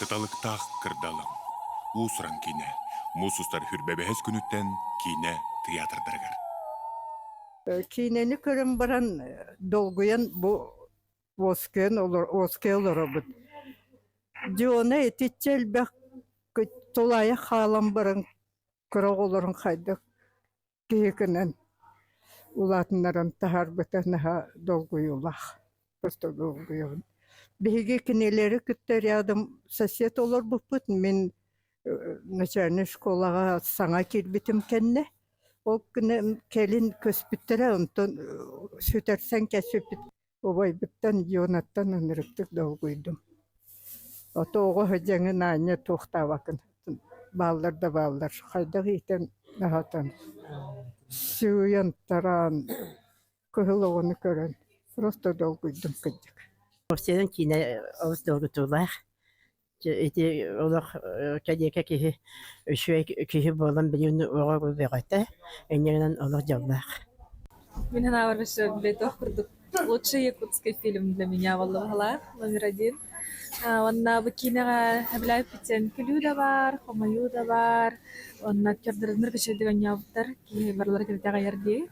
Кыталыктаах кырдалым. Уус-уран киинэ. Муус устар хүрбэбэһэс күнүттэн киинэ тыйаатырдарыгар. Киинэни көрөн баран долгуйан бу уоскуйан уоскуйа олоробут. Дьуона итиччэ элбэх тулаайах хаалан баран кыра оҕолорун хайдах киһи гынан улаатыннаран таһаарбыта наһаа долгуйуулаах. Просто долгуйабын. Биһиги кинилэри кытта рядом сосед олорбуппут. Мин начальнай школаҕа саҥа киирбитим кэннэ. Ол гына кэлин көспүттэрэ, онтон сүтэрсэн кэспиппит. Убайбыттан Дионаттан ынырыктык долгуйдум. Ото оҕо сылдьаҥын аанньа туохтаабаккын бааллар да бааллар. Хайдах иитэн аһатан, сыыйан тараан кыһыл оҕону көрөн просто долгуйдум кырдьык. Уопсайынан киинэ олус долгутуулаах. Ити олох кэриэкэ киһи үчүгэй киһи буолан билигин оҕо бөҕөтө, инньэ гынан олох дьоллоох. Мин санаабар бэтэх курдук лучший якутский фильм для меня буолла номер один. Уонна бу киинэҕэ сөбүлээбиппиттэн күлүү да баар, хомойуу да баар, уонна актердарыннар үчүгэйдик оонньообуттар, киһи барылара кэтэҕэйэр дии.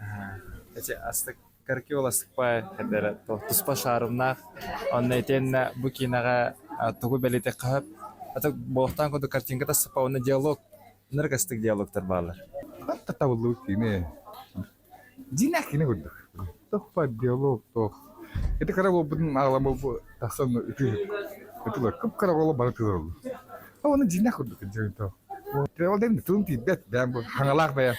Эти астык Карки Оласыкпай эрдэрэ туспа шаарымнаах. Онно итиэннэ бу киинэҕэ тугу бэлиэтиэххэ сөп. Аты буолуохтаан курдук картинка тасыпа уонна диалог ынырык диалогтар бааллар. Хатта табыллыбыт киинэ. Дьиҥнээх киинэ курдук. Тохпа диалог туох. Ити кыра буолбутун аҕалан бу тахсан ытыы ытылар. Кып-кыра буола бары тыылар. Оны дьиҥнээх курдук Ол да тылым тиийбэт бэйэм бу хаҥалаах бэйэм.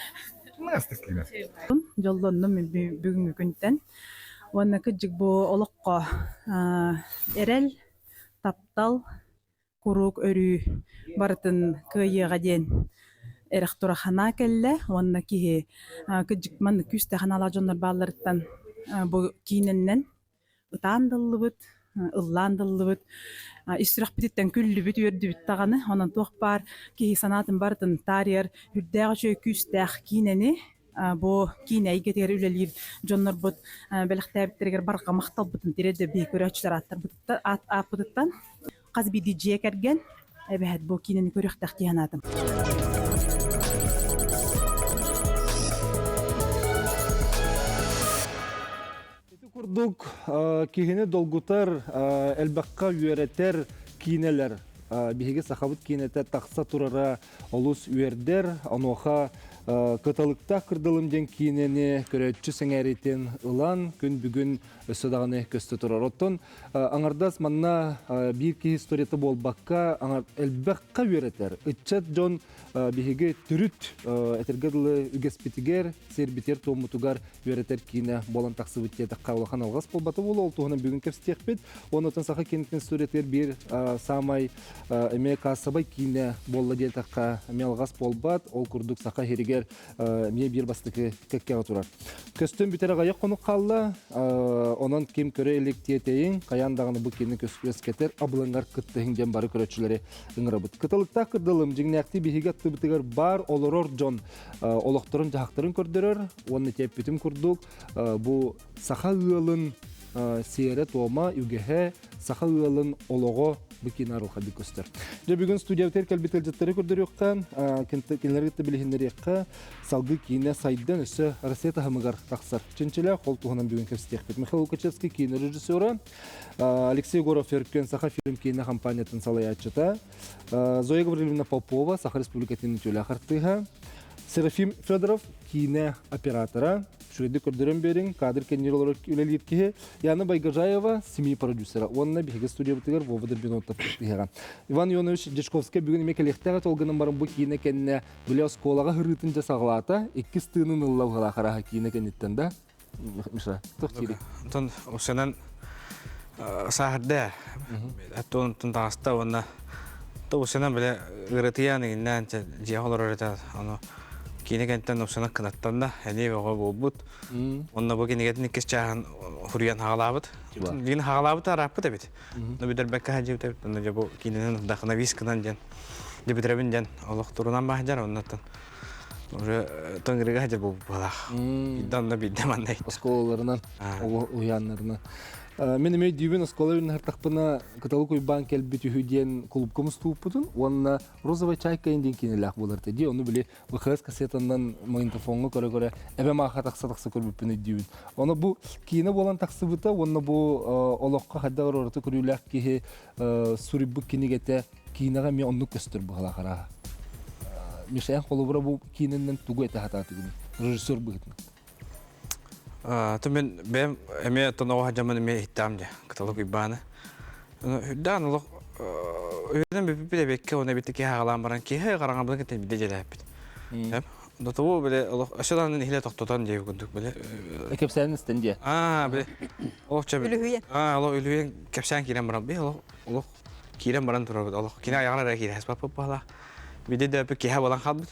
Дьоллоннум бүгүҥҥү күнтэн уонна кырдьык бу олоххо эрэл, таптал куруук өрүү барытын кыайыаҕа диэн эрэх-турах санаа кэллэ уонна киһи кырдьык маннык күүстээх санаалаах дьоннор баалларыттан бу киинэннэн ытаан да ыллыбыт, ыллаан да ыллыбыт, ис сүрэхпититтэн күллүбүт, үөрдүбүт даҕаны. Онон туох баар киһи санаатын барытын таарыйар үрдээх үчүгэй күүстээх киинэни бу киинэ эйгэтигэр үлэлиир дьоннорбут бэлэхтээбиттэригэр барҕа махталбытын тириэрдэбит көрөөччүлэр ааппытыттан хас биирдии дьиэ кэргэн эбэһэт бу киинэни көрүөхтээх дии санаатым. Ити курдук киһини долгутар, элбэххэ үөрэтэр киинэлэр биһиги сахабыт киинэтэ тахса турара олус үөрдэр. Онуоха Кыталыктаах кырдалым диэн киинэни көрөөччү сэҥээриитин ылан күн бүгүн өссө даҕаны көстө турар. Оттон аҥардас манна биир киһи историята буолбакка элбэххэ үөрэтэр. Ыччат дьон биһиги төрүт этэргэ дылы үгэспитигэр, сиэрбитигэр-туоммутугар үөрэтэр киинэ буолан тахсыбыт диэтэххэ улахан алҕас буолбата буолуо. Ол туһунан бүгүн кэпсэтиэхпит. Оннуттан саха киинэтин историятыгар биир саамай эмиэ каассабай киинэ буолла диэтэххэ эмиэ алҕас буолбат. Ол курдук саха иһиригэр эмиэ биир бастакы кэккэҕэ турар. Көстөн бүтэр аҕыйах хонук хаалла. Онон ким көрө илик тиэтэйиҥ, хайаан даҕаны бу киинэ үөскэтэр абылаҥар кыттыһыҥ диэн бары көрөөччүлэри ыҥырабыт. Кыталыктаах кырдалым дьиҥнээхтии биһиги аттыбытыгар баар олорор дьон олохторун-дьаһахтарын көрдөрөр уонна тиэппитим курдук бу саха ыалын сиэрэ-туома, үгэһэ, саха ыалын олоҕо бу киин арылхайдык көстөр. Дьэ бүгүн студиябытыгар кэлбит ыалдьыттары көрдөрүөххэ, кинилэри кытта билиһиннэриэххэ, салгыы киинэ сайдан өссө Россия таһымыгар тахсар чинчилээх ол туһунан бүгүн кэпсэтиэхпит. Михаил Лукачевский киинэ режиссера, Алексей Егоров Өркөн Саха фильм киинэ компаниятын салайааччыта, Зоя Гаврильевна Попова, Саха Республикатын үтүөлээх артыыһа, Серафим Федоров, киинэ оператора, үчүгэйдик көрдөрөн биэриҥ, кадр кэннигэр олорор үлэлиир киһи, Яна Байгожаева, СМИ продюсера уонна биһиги студиябытыгар Вова Дербинотов кыттыһыаҕа. Иван Ионович Дьячковскай бүгүн эмиэ кэлиэхтээх этэ, ол гынан баран бу киинэ кэннэ били оскуолаҕа һырыытын дьэ саҕалаата, иккис тыынын ылла быһыылаах арааһа киинэ кэнниттэн да. Миша, туох диирий? Онтон усанан сааһырда. Оттон таҕыста уонна усанан бile ырытыйан иҥиннээн дьиэҕэ олорор этэ. Ону киинэ кэнтэн усанан кынаттанна, эмиэ бөҕө буолбут. Онно бу кинигэтин иккис чааһын хуруйан хаҕалаабыт. Билигин хаҕалаабыта арааппыт эбит. Но бүтэрбэккэ сылдьыбыт эбит. Онно дьэ бу киинэнэн вдохновись гынан диэн бүтүрэбин диэн олох турунан баһдьар оннуттан Уже тоҥырыга сылдьар буолбут быһалаах. Биирдэ онно, биирдэ манна. Оскуолаларынан, оҕо уһуйааннарынан. Мин эмиэ дүүбүн оскуола үүннэһэртахпына Кыталык Уйбаан кэлбит үһү диэн клубка мустубуппутун уонна Розовая чайка диэн кинилээх буолар этэ дии. Ону били ВХС кассетанан магнитофоҥҥа көрө-көрө эбэм ааха тахса-тахса көрбүппүн өйдүүбүн. Ону бу киинэ буолан тахсыбыта уонна бу олоххо хайдах ураты көрүүлээх киһи суруйбут кинигэтэ киинэҕэ эмиэ оннук көстөр быһалаах арааһа. Миша, эн холобура бу киинэнэн тугу этэ сатаатыгын режиссер быһыытынан? То мен бэйэм эмиэ тоноҕо садьаммын эмиэ иһиттэҕим дьэ кыталык Уйбааны. Үрдээн олох үөрэн бүппүт эбиккэ уонна эбитти киһи аҕалаан баран киһи хараҥабытын кытта биирдэ дьэлээппит. До того бile олох өссө даҕаны нэһилиэ тохтотон диэбит курдук бile. Кэпсээн истэн диэ. Аа бile олох чэ Үлүһүйэн. Аа олох үлүһүйэн кэпсээн киирэн баран би олох олох киирэн баран турабыт олох кини айаҕар эрэ киирэ хаспаппыт баһылаах. Биирдэ дөппүт киһи буолан хаалбыт.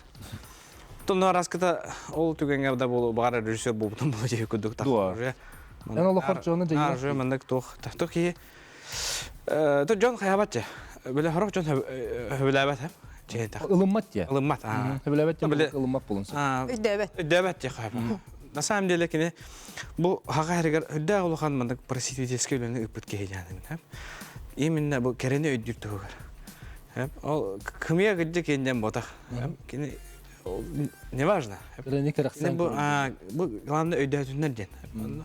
Тонно араскыта ол түгэҥҥэ да буолуо баҕар режиссер буолбутун буолуо диэки курдук Дуо? Эн олоххор дьону дьайыы. Уже маннык туох туох киһи то дьон хайабат же. Биле хорох дьон хөбүлээбэт хэп. Чэйдэх. Ылыммат же. Ылыммат. Хөбүлээбэт же ылыммат болун сөп. Өйдөөбөт. Өйдөөбөт же хайба. На самом деле кини бу хаха хэригэр үрдээх улахан маннык просветительский үлэни ыппыт киһи диэн хэп. Именно бу кэрэни өйдүүр туһугар. Ол кымыйа кырдьык киэндэн ботах. Кини неважно. Бу бу главное өйдөөтүннэр диэн.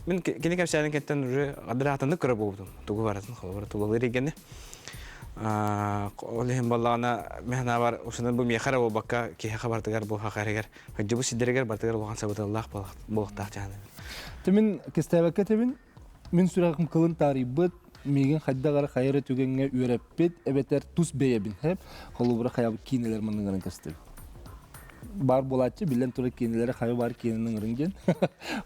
Мин кини кэпсээнин кэнтэн уже адыраатыннык көрө буолбутум. Тугу барытын холобура тулалыыр игени. Ол иһин буоллаҕына мин санаабар усунан бу миэхэ эрэ буолбакка киһиэхэ барытыгар бу хахарыгар хадьыбы сирдэригэр барытыгар улахан сабыдыаллаах буолуохтаах дьаһанабын. Тимин кистээбэккэ тимин Мин сүрэҕим кылын таарыйбыт, миигин хайдах эрэ хайа эрэ түгэҥҥэ үөрэппит эбэтэр тус бэйэбин һэп, холобура хайабыт киинэлэр манныгарын көстөбүт. Баар буолааччы, биллэн турар киинэлэри хайа баар киинэни ыҥырыҥ диэн.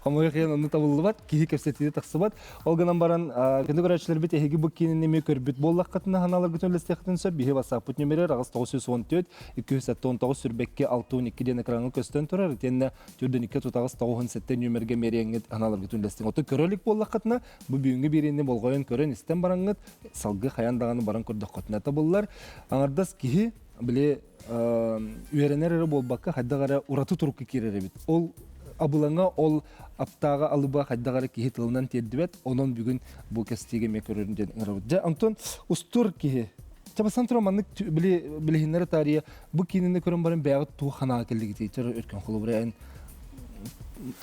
Хомойуох иһин онно табыллыбат, киһи кэпсэтиитэ тахсыбат. Ол гынан баран, күндү көрөөччүлэрбит эһиги бу киинэни эмиэ көрбүт буоллаххытына ханааларгытын үллэстиэххитин сөп. Биһи WhatsApp-пыт нүмерэ 914 279 сүрбэкки 62 диэн экраҥҥа көстөн турар. Итиэннэ Түрдүнүккэ тутаҕас 97 нүөмэргэ мэриэҥҥит аналаргытын үллэстиҥ. Оттон көрө илик буоллаххытына, бу бүгүҥҥү биэриини болҕойон көрөн истэн бараҥҥыт, салгыы хайаан даҕаны баран көрдөххүтүнэ табыллар. Аҥардас киһи били үөрэнэр эрэ буолбакка, хайдах эрэ ураты турукка киирэр эбит. Ол абылаҥа, ол аптааҕа алыба хайдах эрэ киһи тылынан тиэрдибэт. Онон бүгүн бу кэстиигэ эмиэ көрөрүн диэн ыҥырабыт. Дьэ, онтон устур киһи Чабасан туран маннык били билиһиннэрэ таарыйа бу киинини көрөн баран бэйэҕит туох санаа кэллигитий өркөн холобура эн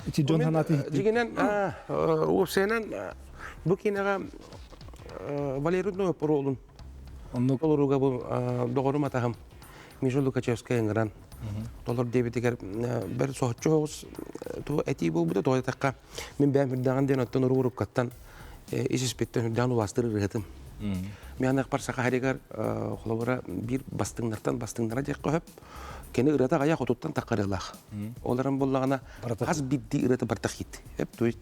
ити дьон санааты иһиттин Дьигинэн уопсайынан бу киинэҕэ Валерий Руднов оруолун оннук толорууга бу доҕорум атаһым Миша Лукачевскай ыҥыран толор диэбитигэр бэр соһуччу соҕус этии буолбута тоҕо диэтэххэ Мин бэйэм үрдэҕин диэн оттон уруккаттан ис испиттэн үрдэҕин убаастыыр ырыаһытым. Мен анахпар саха харигар холобура биир бастыҥнартан бастыҥнара диэххэ сөп. Кини ырыата аҕыйах отуттан таххарыалаах. Ол эрэн буоллаҕына хас биирдии ырыата барыта хит. То есть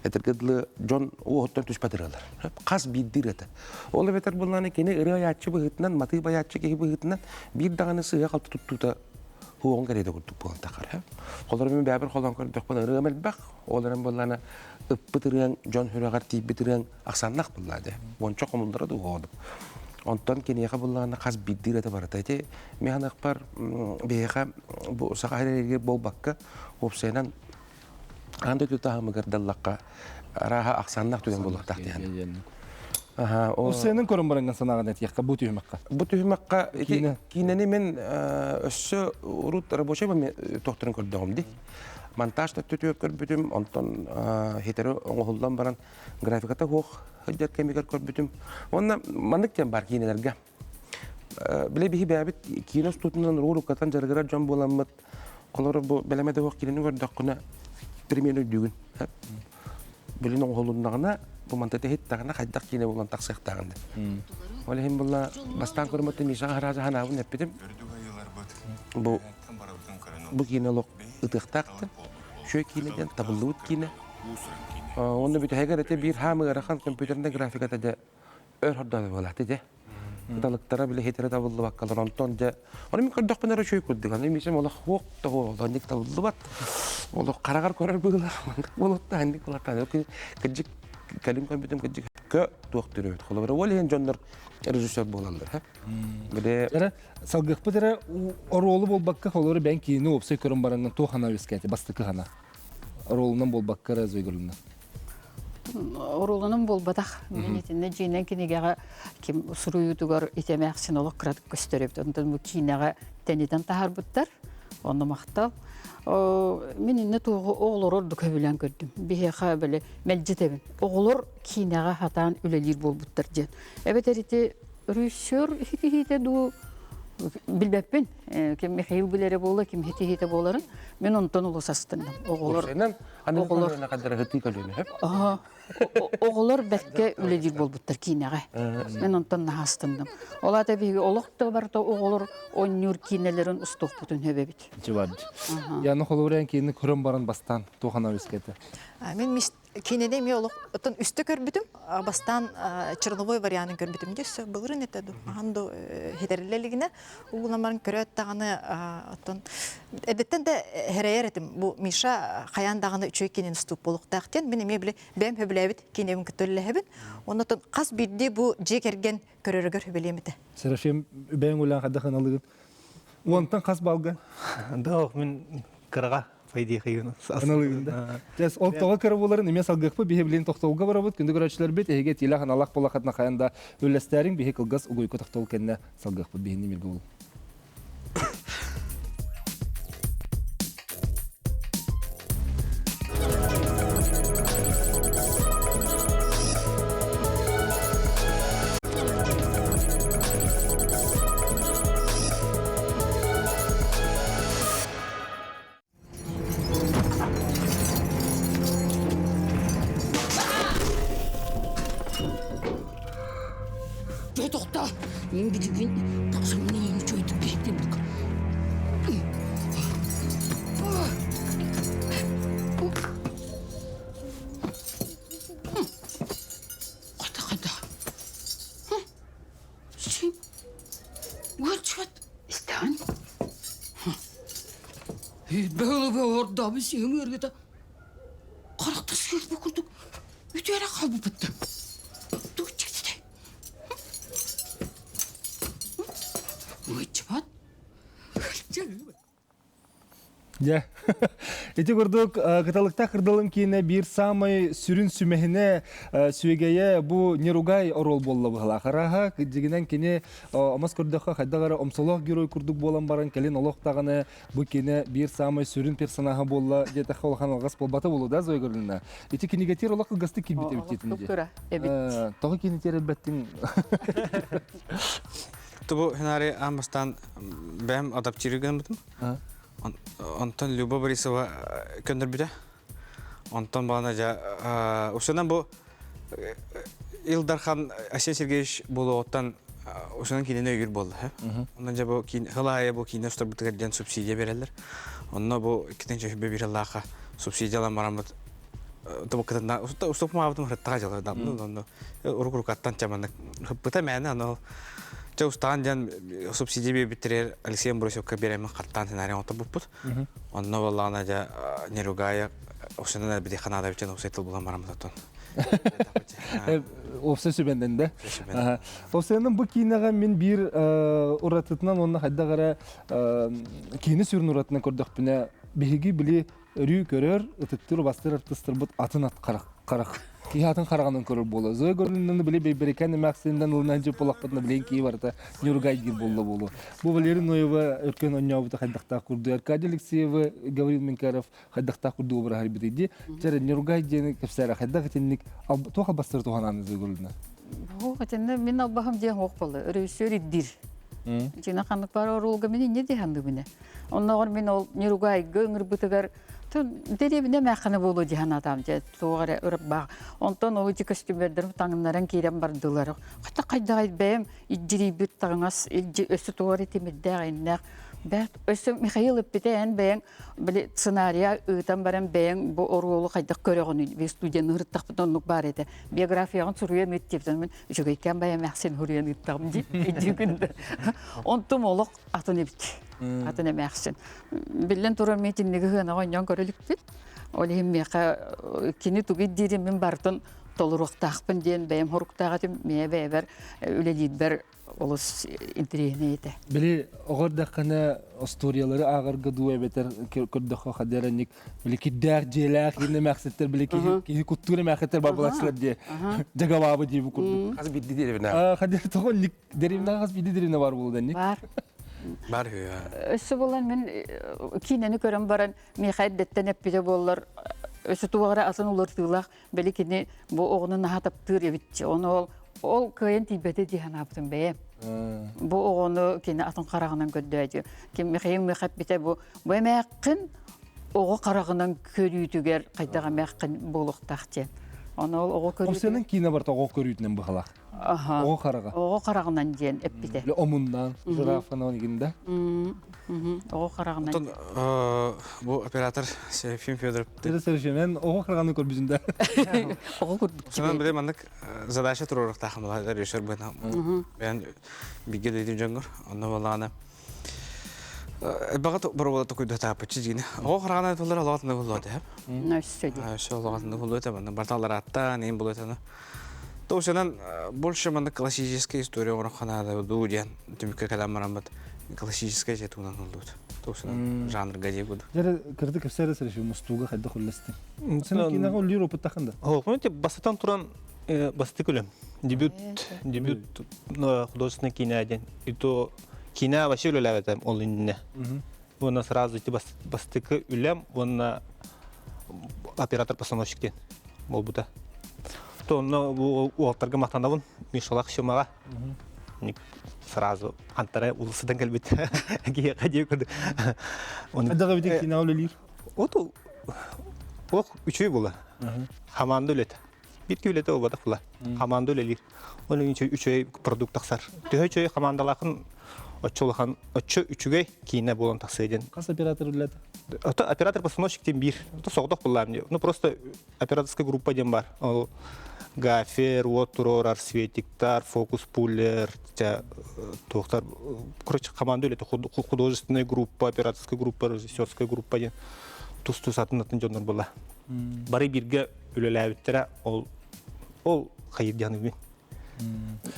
этэргэ дылы дьон уоһуттан түспэт ырыалар. Хас биирдии ырыата. Ол эбэтэр буоллаҕына кини ырыа айааччы быһыытынан, матыып айааччы киһи быһыытынан биир даҕаны сыыһа-халты туттуута Хуоҕун кэриэтэ курдук буолан тахар. Холор мин бэбэр холон көрдөхпүн ырыам элбэх. Ол эрэн буоллаана ыппыт ырыаҥ дьон сүрэҕэр тиийбит ырыаҥ ахсааннах буллаа дэ. Уонча хомуллара да уһуодум. Онтон киниэхэ буллаана хас биирдии ырыата барыта ити мин ханыахпар биһиэхэ бу саха сиригэр буолбакка уопсайынан аан дойду таһымыгар даллахха арааһа ахсааннаах түгэн буолуохтаах диэн. Уопсайынан көрөн бараҥҥын санааҕын этиэххэ бу түһүмэххэ. Бу түһүмэххэ ити киинэни мен өссө урут рабочай тохторун көрдөҕүм ди. Монтаж төттүтүгэр көрбүтүм, онтон хитэри оҥоһуллан баран графиката суох сылдьар кэмигэр көрбүтүм. Уонна маннык диэн бар киинэлэргэ. Биле биһи бэйэбит киинэ устуутунан роликкатан дьарыгырар дьон буоламмыт, холобур бу бэлэмэ да суох киинэни көрдөххүнэ примерно өйдүүгүн. Билин оҥоһулуннаҕына, бу манта тэһиттэҕинэ хайдах киинэ буолан тахсыахтааҕын деп. Ол иһин буолла бастаан көрүмөттө Мишаҕа харааза ханаабын эппитим. Бу бу киинэ олох ытыахтаахтын. Үчүгэй киинэ диэн табыллыбыт киинэ. Онно бүтэһигэр ити биир хаам ыарахан компьютернай графиката дьэ өр хордоон буолааты дьэ. Кыталыктара били хитэрэ табыллыбаккалар онтон дьэ ону мин көрдөхпүнэ эрэ үчүгэй курдук аны мисим олох хуох да олонник табыллыбат олох хараҕар көрөр быһыылаах маннык буолуохтаах инник буолуохтаах кырдьык кэлин көрбүтүм кырдьык кө туох төрөөбүт холобура ол иһин дьоннор режиссер буолаллар били эрэ салгыахпыт эрэ оруолу буолбакка холобура бэйэҥ киинэни уопсай көрөн бараҥҥын туох хана үөскээтэ бастакы хана оруолунан буолбакка эрэ зойгулунна. Оруолунан буолбатах. Мин итиннэ дьиэнэн кинигэҕэ ким суруйуутугар итэмээхсин олох кыратык көстөр эбит. Онтон бу киинэҕэ тэнитэн таһаарбыттар. Онно махтал. Мин иннэ туоҕу оҕолору ордук сөбүлээн көрдүм. Биһиэхэ били мэлдьитэбин. Оҕолор киинэҕэ хатаан үлэлиир буолбуттар диэн. Эбэтэр ити режиссер иһитиһиитэ дуу билбэппин. Ким Михаил билэрэ буолла, ким иһитиһиитэ буоларын. Мин онтон олус астынным. Оҕолор оҕолор оҕолор бэркэ үлэлиир буолбуттар киинэҕэ. Мин онтон наһаа астынным. Ол аата биһиги олох да барыта оҕолор оонньуур киинэлэрин устуохпутун сөбөбүт. Дьыбард. Яны холобурайан киини көрөн баран бастаан туохана үскэтэ. Мин Кинини эмиэ олох оттон үстэ көрбүтүм. Бастаан черновой варианын көрбүтүм дии өссө былырын этэ ду хаһан ду хитэриллэ илигинэ ууламарын көрөөт даҕаны оттон эдэттэн да хэрэйэр этим бу Миша хайаан даҕаны үчүгэй кинини устууп буолуохтаах диэн мин эмиэ били бэйэм сөбүлээбит киниэбин кытта үлэлэһэбин оннотон хас биирдии бу дьиэ кэргэн көрөрүгэр сөбүлиэм этэ. Серафим бэйэҥ үлээн хайдах ыналыгын уонтан хас балга? Да, мин кыраға Пойдиэхийин. Аналыгын да. Тэс ол тоҕо кыра буоларын эмиэ салгыахпыт биһи билин тохтолго барабыт. Күндү көрөөччүлэрбит эһиги тиилэх аналах буолахатына хайан да үллэстээриҥ биһи кылгас угуйку тохтол кэннэ салгыахпыт биһини миргэ бол. Дьэ тоқта, мен билигин тахсаммын эйиэни чуйдук биһиктим бук. Қайда қайда? Син Уочуот истэҕин? Бөһөлөбө ордообун сиһим ыарыыта харахта сыырбы курдук үтүөрэ хаалбыппыттан. Тугу чиктитэй? Уочубат. Дьэ, ити курдук Кыталыктаах кырдалым киинэ биир саамай сүрүн сүмэһинэ сүөгэйэ бу Неругай оруол буолла быһалаах. Арааһа, дьигинэн кини омос көрдөххө хайдах эрэ омсолоох герой курдук буолан баран кэлин олох даҕаны бу киинэ биир саамай сүрүн персонаһа буолла диэтэххэ улахан алҕас буолбата буолуо да Зоя Гавриловна? Ити кинигэтиэр олох кылгастык киирбит эбит диэтин дии. Эбит. Тоҕо кинитиэр элбэттиҥ? Тубу хинари аан бастаан бэйэм адаптиры гынабытым. Онтон Люба Борисова көннөрбүтэ. Онтон баана дьа усунан бу Ил Дархан Айсен Сергеевич буолуоҕуттан усунан киинэни өйүүр буолла. Онон дьэ бу хыл аайы бу киинэ устарбытыгар диэн субсидия береллер. Онно бу 2021 жыллаахха субсидиялан бараммыт тобуккытына уступмаабытым хырыттаҕа дьылы онно урук-урукаттан чаманнык хыппыта мээнэ аны Чэ устаан диэн субсидия биэрбиттэригэр Алексей Амбросевка биэрэммин хаттаан сценарий оҥорбуппут. Онно буоллаҕына дьэ Неругая уксанан элбити ханаадабыччан уксай тыл булан бараммыт оттон. Опса сүбэннэн да. Опсайынан бу киинэҕэ мин биир уратытынан уонна хайдах эрэ киинэ сүрүн уратынан көрдөхпүнэ биһиги били өрүү көрөр, ытыктыыр, убастыыр артыыстарбыт атын ат харах, харах киһи атын хараҕынан көрөр буола. Зоя Горлинаны били Бэйбэрикэн эмээхсининэн ылынан дьип булахпытына билин кии барыта Нюргай диир буолла буолуо. Бу Валерий Ноева өркөн онньообута хайдахтаах курдук, Аркадий Алексеева, Гаврил Менкаров хайдахтаах курдук обраһар битий ди. Чэрэ Нюргай диэни кэпсээрэ хайдах итинник туох албастары туһанааны Зоя Горлина? Бу итиннэ мин албаһым диэн суох буолла. Режиссер ирдиир. Итиннэ ханнык баар оруолга мин инньэ дии саныыбын. Оннооҕор мин ол Неругайга ыҥырбытыгар дэриэбинэ эмээххинэ буолуо дии санаатаам дьэ туох эрэ ырбаах. Онтон ол ити көстүүмнэрдэрим таҥыннаран киирэн бардылар. Хата хайдаҕай бэйэм илдьирийбит таҥас өссө туох эрэ тимирдээх иннээх бэрт өссө Михаил эппитэ эн бэйэҥ били сценария ыытан баран бэйэҥ бу оруолу хайдах көрөҕүнүй би студияны ырыттахпыт оннук баар этэ биографияҕын суруйан ыыт диэбитин мин үчүгэйкээн бэйэм эмээхсин суруйан ыыттаҕым дии өйдүүгүн да онтум олох атын эбит атын эмээхсин биллэн турар митинниги ыһыанаҕа онньоон көрө иликпин ол иһин миэхэ кини тугу диирин мин барытын толоруохтаахпын диэн бэйэм хоруктаах этим. Миэ бэйэбэр үлэлиирбэр олус интэриэһинэй этэ. Били оҕо эрдэххинэ остуоруйалары ааҕарга дуу эбэтэр көрдөххө хадыаранник били кирдээх дьиэлээх иин эмээхситтэр били киһи киһи куттуур эмээхситтэр барбалаччылар диэ дьагабаабы дии бу курдук. Хас биирдии дэриэбинэ. Хадыр тоҕо ник дэриэбинэ хас биирдии дэриэбинэ бар буолу ник. Бар. Бар үһү. Өссө буолан мин киинэни көрөн баран миэхэ эрдэттэн эппитэ буоллар өссө туох эрэ атын уларытыылаах били кини бу оҕону наһаа таптыыр эбит ону ол ол кыайан тиийбэтэ дии санаабытым бэйэм бу оҕону кини атын хараҕынан көрдөөтү ким Михаил миэхэ эппитэ бу бу эмээххин оҕо хараҕынан көрүүтүгэр хайдах эмээххин буолуохтаах диэн ону ол оҕо көрүүтүгэр Омсенын киинэ барта оҕо көрүүтүнэн быһалаах Оҕо хараҕа. Оҕо хараҕынан диэн эппитэ. Омуннаан, жирафанан игинда. Оҕо хараҕынан. Оттон бу оператор Серафим Федоров. Серафим, мен оҕо хараҕаны көрбүтүм да. Оҕо курдук. Сонан биле маннык задача туруоруохтаахым була режиссер быһынан. Бэйэн бигэ дойдум дьоҥҥор. Онно буоллаҕына Баҕа боруобала токуйдатааппыччы дьиҥэ. Оҕо хараҕынан тыллар олоҕотунна буллуо этэ. Өссө дии. Өссө олоҕотунна буллуо этэ. Манна барталарааттаан иин булуо этэ. Тоусанан больше манна классическая история оҥорох ханаада дуу диэн түмүккэ кэлэн бараммыт классическая же туунан ыллыбыт. Тоусанан жанрга дии буду. Дьэ кырды кэпсээрэ сэрэ мустууга хайдах үллэстин. Сен кинаҕа үллүүр опыттахын да. Хоһук бастатан туран бастакы үлэм. Дебют дебют художественный кино диэн. И то Киинэ вообще үлэлээбэтим ол иннинэ. Уонна сразу ити бастакы үлэм уонна оператор-постановщик диэн буолбута. То онно бу уолтарга махтанабын Мишалаах Сёмаҕа. Сразу антара улусудан кэлбит киһиэхэ диэ курдук. Хайдах эбитин киинэҕэ үлэлиир? Вот ох үчүгэй була. Хамаанда үлэтэ. Биир үлэтэ буолбатах була. Хамаанда үлэлиир. Ол үчүгэй продукт тахсар. Төһө үчүгэй хамаандалаахын оччо улахан, оччо үчүгэй киинэ буолан тахсыа диэн. Хас оператор үлэлэтэ? Ото оператор-постановщик диэн биир. Ото соҕотох буллаам дии. Ну просто операторская группа диэн бар. Ол гафер, уот туруорар, светиктар, фокус-пуллер, туохтар, короче, команда үлэтэ художественная группа, операторская группа, режиссерская группа диэн тус-тус атын-атын дьоннор була. Бары бииргэ үлэлээбиттэрэ ол ол хайыр диэн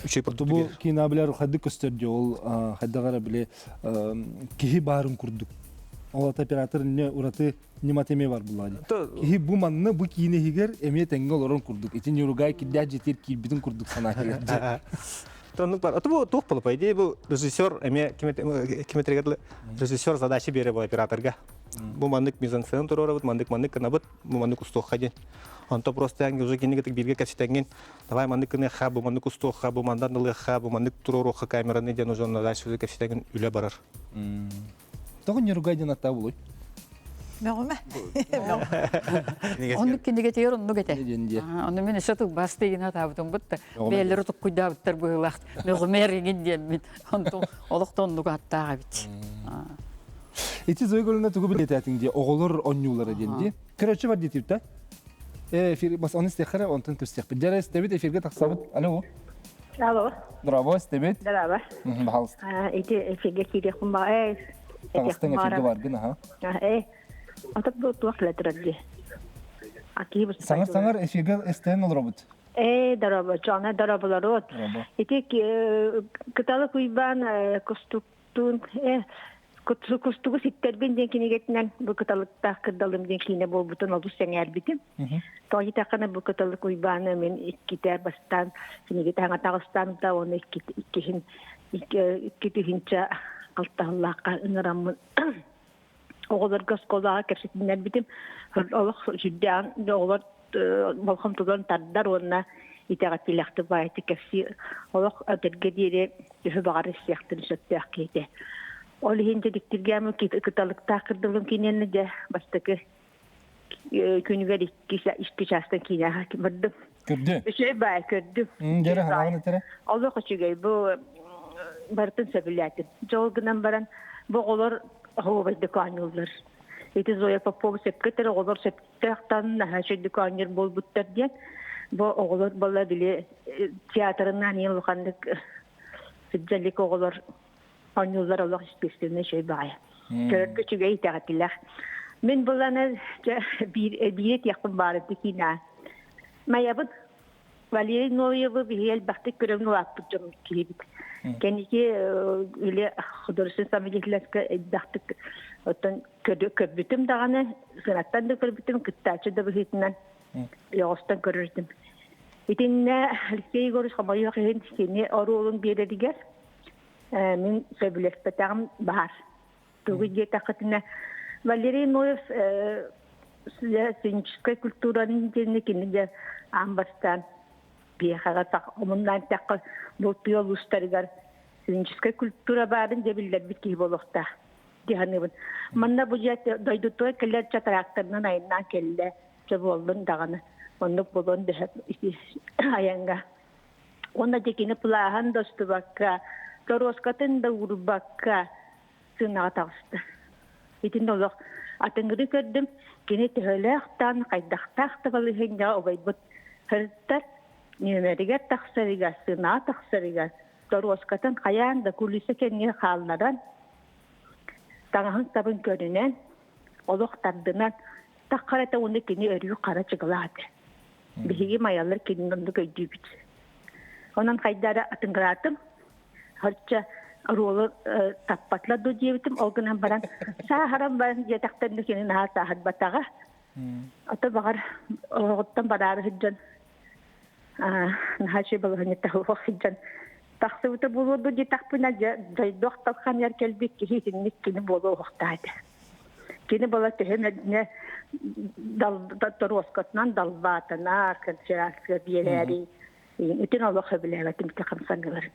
үчүгэй продукт Бу киинэ билэр хайдык көстөр дии ол хайдах эрэ били киһи баарын курдук. Ол ата оператор не ураты ньымата эмиэ бар булаа дии. Киһи бу манна бу киинэ иһигэр эмиэ тэҥҥэ олорон курдук. Ити Нюругай кирдээх дьиэтигэр киирбитин курдук санаа кэлэр. Оннук бар. Ото бу туох буолла по идее бу режиссер эмиэ киметригер режиссер задача бере бу операторга. Бу маннык мизансцена туруорабыт, маннык маннык гынабыт, бу маннык устуохха диэн. Онто просто эн уже кинигэ бииргэ кэпсэтэҥҥин, давай маннык гыныахха, бу маннык устуохха, бу мандан ылыахха, бу маннык туруоруохха камераны диэн уже онно дальше уже кэпсэтэҥҥин үлэ барар. Тоҕо Нюругай диэн аттаа булуй? Мөҕүмэ. Оннук кинигэтигэр оннук этэ. Ону мин өссө тылбаас тыйын атаабытым бутта. Бэйэлэри туккуйдаабыттар быһыылаах. Мөҕүмээр игин диэммин. Онтон олох да оннук аттаах эбит. Ити Зоя Гольна тугу билиэтээтиҥ дии, оҕолор онньуулара диэн дии. Көрөөччү бар диэтибит да? Эфир, бас оны истиэххэ онтон көрсүөхпүт. Дьэ, истэбит, эфиргэ тахсабыт. Алло. Алло. Здорово, истэбит. Здорово. Пожалуйста. Ити эфиргэ киириэхпин баҕа. Таҕыстыҥ эфиргэ баргын, аха. Э, ата бу туох летер дии. Аки Саҥар-саҥар эфиргэ эстэн олоробут. Ээ, дорообо, дьоно дорооболоруот. Ити Кыталык Уйбаан кустуктуун э кустугу ситтэрбин диэн кинигэтинэн бу кыталыктаах кырдалым диэн киинэ буолбутун олус сэҥээрбитим. Тоҕо диэтэххинэ бу Кыталык Уйбааны мин иккитэ бастаан кинигэтэ хаҥа таҕыстаан да уонна иккиһин икки тыһыынча алтаһыллаахха ыҥыраммын оҕолорго оскуолаҕа кэпсэтиннэрбитим. Олох сүрдээх оҕолор болҕомтолорун тардар уонна итэҕэтиилэхтик баайытык кэпсиир. Олох этэргэ диэри төһө баҕар истиэхтэрин сөптөөх киһитэ. Ол иһин дьэ кыталыктаах кырдалым киниэнэ дьэ бастакы күнүгэр икки чаастан киинэҕэ бардым. Көрдү. Үчүгэй баай көрдүм. Дьэрэ ханаҕын этэрэ. Олох үчүгэй бу барытын сөбүлээтим. Дьол гынан баран бу оҕолор оһуобайдык оонньууллар. Ити Зоя Попова сөпкө этэр оҕолор сөптөөхтөн наһаа үчүгэйдик оонньуур буолбуттар диэн. Бу оҕолор буолла били театрынан ең улаханнык сыдьалик оҕолор оонньууллар олох естественно үчүгэй баҕайы. Көрөргө үчүгэй итэҕэтилэх. Мин буланы биир этиэхпин баар киинэ. Майабын. Валерий Ноевы биһиги элбэхтик көрөн улааппыт дьон киһибит. Кэнники үлэ художественный самодеятельностька элбэхтик оттон көрбүтүм даҕаны, сынаттан да көрбүтүм, кыттааччы да быһыытынан оҕостон көрөрдүм. Итиннэ Алексей Егорович хомойуох иһин кини оруолун биэрэригэр мин сөбүлэспэтэҕим баар. Тугу диэтэххитинэ, Валерий Ноев сценическай культураны диэни кини дьэ аан бастаан биһиэхэҕэ омуннаан эттэххэ бу тыа улуустарыгар сценическай культура баарын дьэ биллэрбит киһи буолуохтаах дии саныыбын. Манна бу дьэ дойдутугар кэлэр чатараактарынан айаннаан кэллэ, дьэ буоллун даҕаны. Оннук буолуон дөһө айанга. Уонна дьэ кини плаһын да устубакка, торуоскатын да уурбакка сыанаҕа таҕыста. Итиннэ олох атыҥырыы көрдүм. Кини төһөлөөх таан, хайдахтаах да балаһыанньаҕа убайбыт сырыттар, нүөмэригэр тахсарыгар, сыанаҕа тахсарыгар торуоскатын хайаан да кулиса кэннигэр хаалларан, таҥаһын сабын көрүнэн, олох тардынан, таххарата уонна кини өрүү хара чыгылаата. Биһиги майалар кинини оннук өйдүүбүт. Онон хайда эрэ атыҥыраатым. Хорча оруолу таппатылар дуу диэбитим. Ол гынан баран сааһыран баран диэтэхтэринэ кини наһаа сааһырбатаҕа. Ото баҕар оҕоттон бараары сылдьан наһаа үчүгэй балаһыанньата суох сылдьан тахсыбыта буолуо дуу диэтэхпинэ дьэ дойдуох талханыгар кэлбит киһи итинник кини буолуо уохтаах этэ. Кини буола төһө эмэ торуоскатынан далбаатанар, конференция биэрээри итин олох сөбүлээбэтим ити хамсаныылар.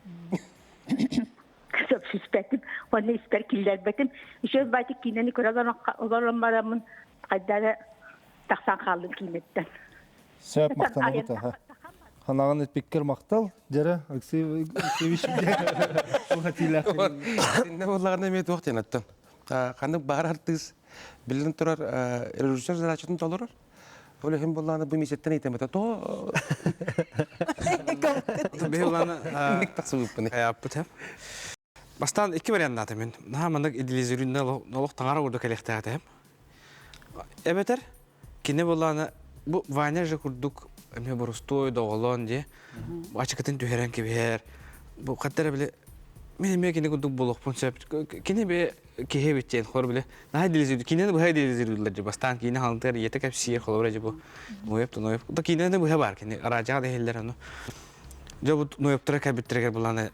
Сөпсүспэтим, уонна испэр киллэрбэтим. Еще баати киинэни көрө олорон бараммын хайда эрэ тахсан хааллым киинэттэн. Сөп махтанабыт аха. Ханаҕын эппиккэр махтал. Дьэрэ, Алексей Алексеевич Иннэ буоллаҕына эмиэ туох диэн оттон. Ханнык баҕар артыыс биллэн турар режиссер задачатын толорор. Ол иһин буоллаҕына бу миисэттэн ыйтаммыта тоҕо Биһи улаана айааппыт хэп. Бастаан икки варианнаатым мин. Наһаа маннык идеализирүүннэ олох таҥара курдук кэлиэхтээх Эбэтэр кини буоллаҕына бу Ваня же курдук эмиэ боростуой доҕолоон дии ачыкытын түһэрэн кэбиһэр. Бу хатта эрэ били мин эмиэ кини курдук буолуохпун сөп. Кини бэйэ киһи эбит диэн холобур били наһаа идеализируют кинини быһа идеализируют дии бастаан киинэ халантыгар ийэтэ кэпсиир холобура дии бу Ноев Ноев да киинэни быһа баар кини араадьаҕа да иһиллэр ону дьэ бу Ноевтара кэлбиттэригэр булааны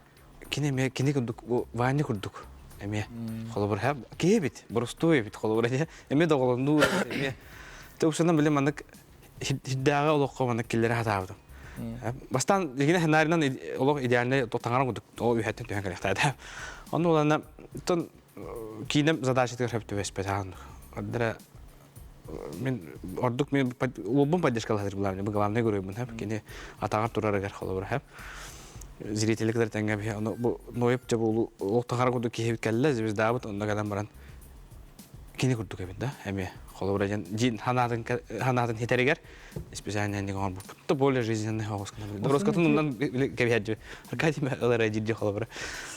кини эмиэ кини курдук бу Ваня курдук эмиэ холобур киһи эбит боростуой эбит холобура дии эмиэ доҕолоннуур эмиэ тупсанан били маннык хирдээҕи олоххо маннык киллэрэ сатаабытым бастаан дигинэ сценарийынан олох идеальный таҥара курдук ол үһэттэн түһэн кэлиэхтээтэ онну уланна тон киинэм задачатыгар сөп түбэспэтэ ардара мин ордук мен уолбун поддержкалаһар главный бу главный геройбун хэп кини атаҕар турарыгар холобура хэп зрители кытары тэҥҥэ биһи ону бу Ноев дьэ бу ол таҥара курдук киһи кэллэ звездабыт онно кэлэн баран кини курдук эбит да эмиэ холобура дьэн дьин ханаатын ханаатын хитэригэр специально инник оҥорбуппут то более жизненный оҕус гынан Дороскатын оннан кэбиһэрдьи Аркадий ылара дьирдьи холобура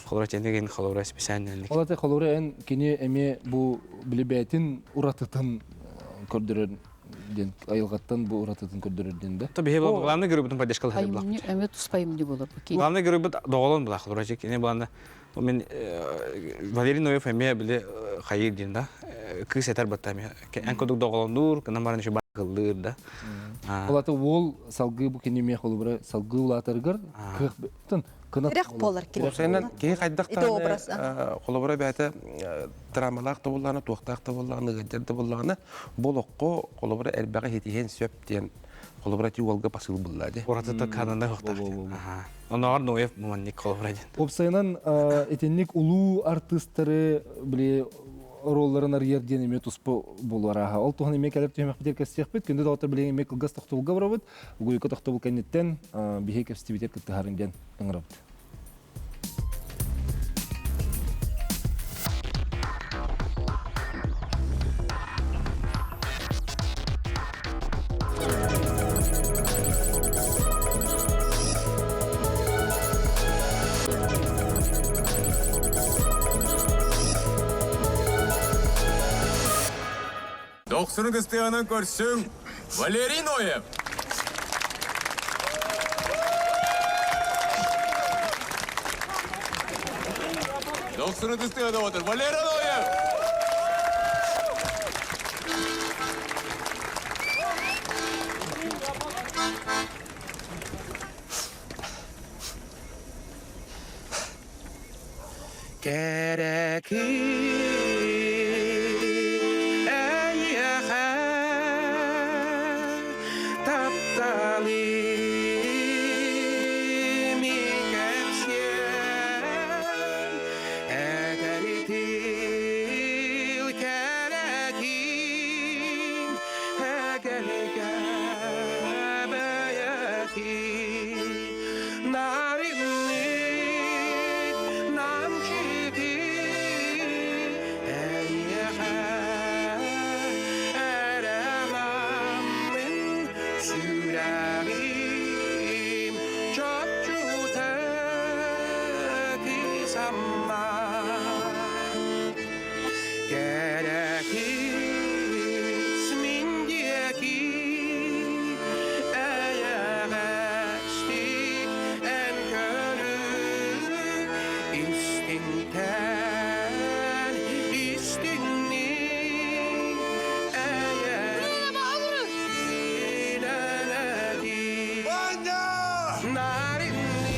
холобура тенеген холобура специально инник Ол аты холобура эн кини эмиэ бу билибээтин уратытын көрдөрөр диэн айылҕаттан бу уратытын көрдөрөр диэн да. То биһи главный геройбутун поддержкалаһар булах. Эмиэ туспайым болор. Главный геройбут доҕолон булах холобура кини буланда Мен Валерий Ноев эмиэ били хайыыр диэн да кыыс этэр батта эмиэ эн курдук доҕолоннуур гынан баран еще баҕыллыыр да. Ол аты уол салгыы бу кини эмиэ холобура салгыы улаатарыгар кыах кынат Тирэх буолар кини. Уопсайынан киһи хайдах даҕаны холобура бэйэтэ травмалаах да буоллаҕына, туохтаах да буоллаҕына, ыалдьар да буоллаҕына, бу олоххо холобура элбэҕи ситиһиэн сөп диэн холобура ити уолга посыл булла дии. Уратыта канана хуохтаах. Онооҕор Ноев манник холобура диэн. Уопсайынан итинник улуу артыыстары били оруолларын арыйар диэн эмиэ туспа буолуо арааһа. Ол туһунан эмиэ кэлэр түһүмэхпитигэр кэпсиэхпит. Күндү доҕоттор билигин эмиэ кылгас тохтобулга барабыт. Угуйука тохтобул кэнниттэн биһиги кэпсэтиибитигэр кыттыһарын диэн ыҥырабыт. Дохсуну кыстыганан көрсүҥ Валерий Ноев! Дохсуну тыстыга доҕотор Валера Ноев! Кэрэ эйиэхэ тапталым кэпсиэм этэритил кэрэтин эгэлгэ бэйэтин Нарыннык намчыты эйиэхэ эрэламмын сүрэҕим чопчута кысамма Кэрэ кыыс мин диэки эйэҕэстик эн көрүҥ истиҥтэн истиҥник эйэлэнэтий нарыннык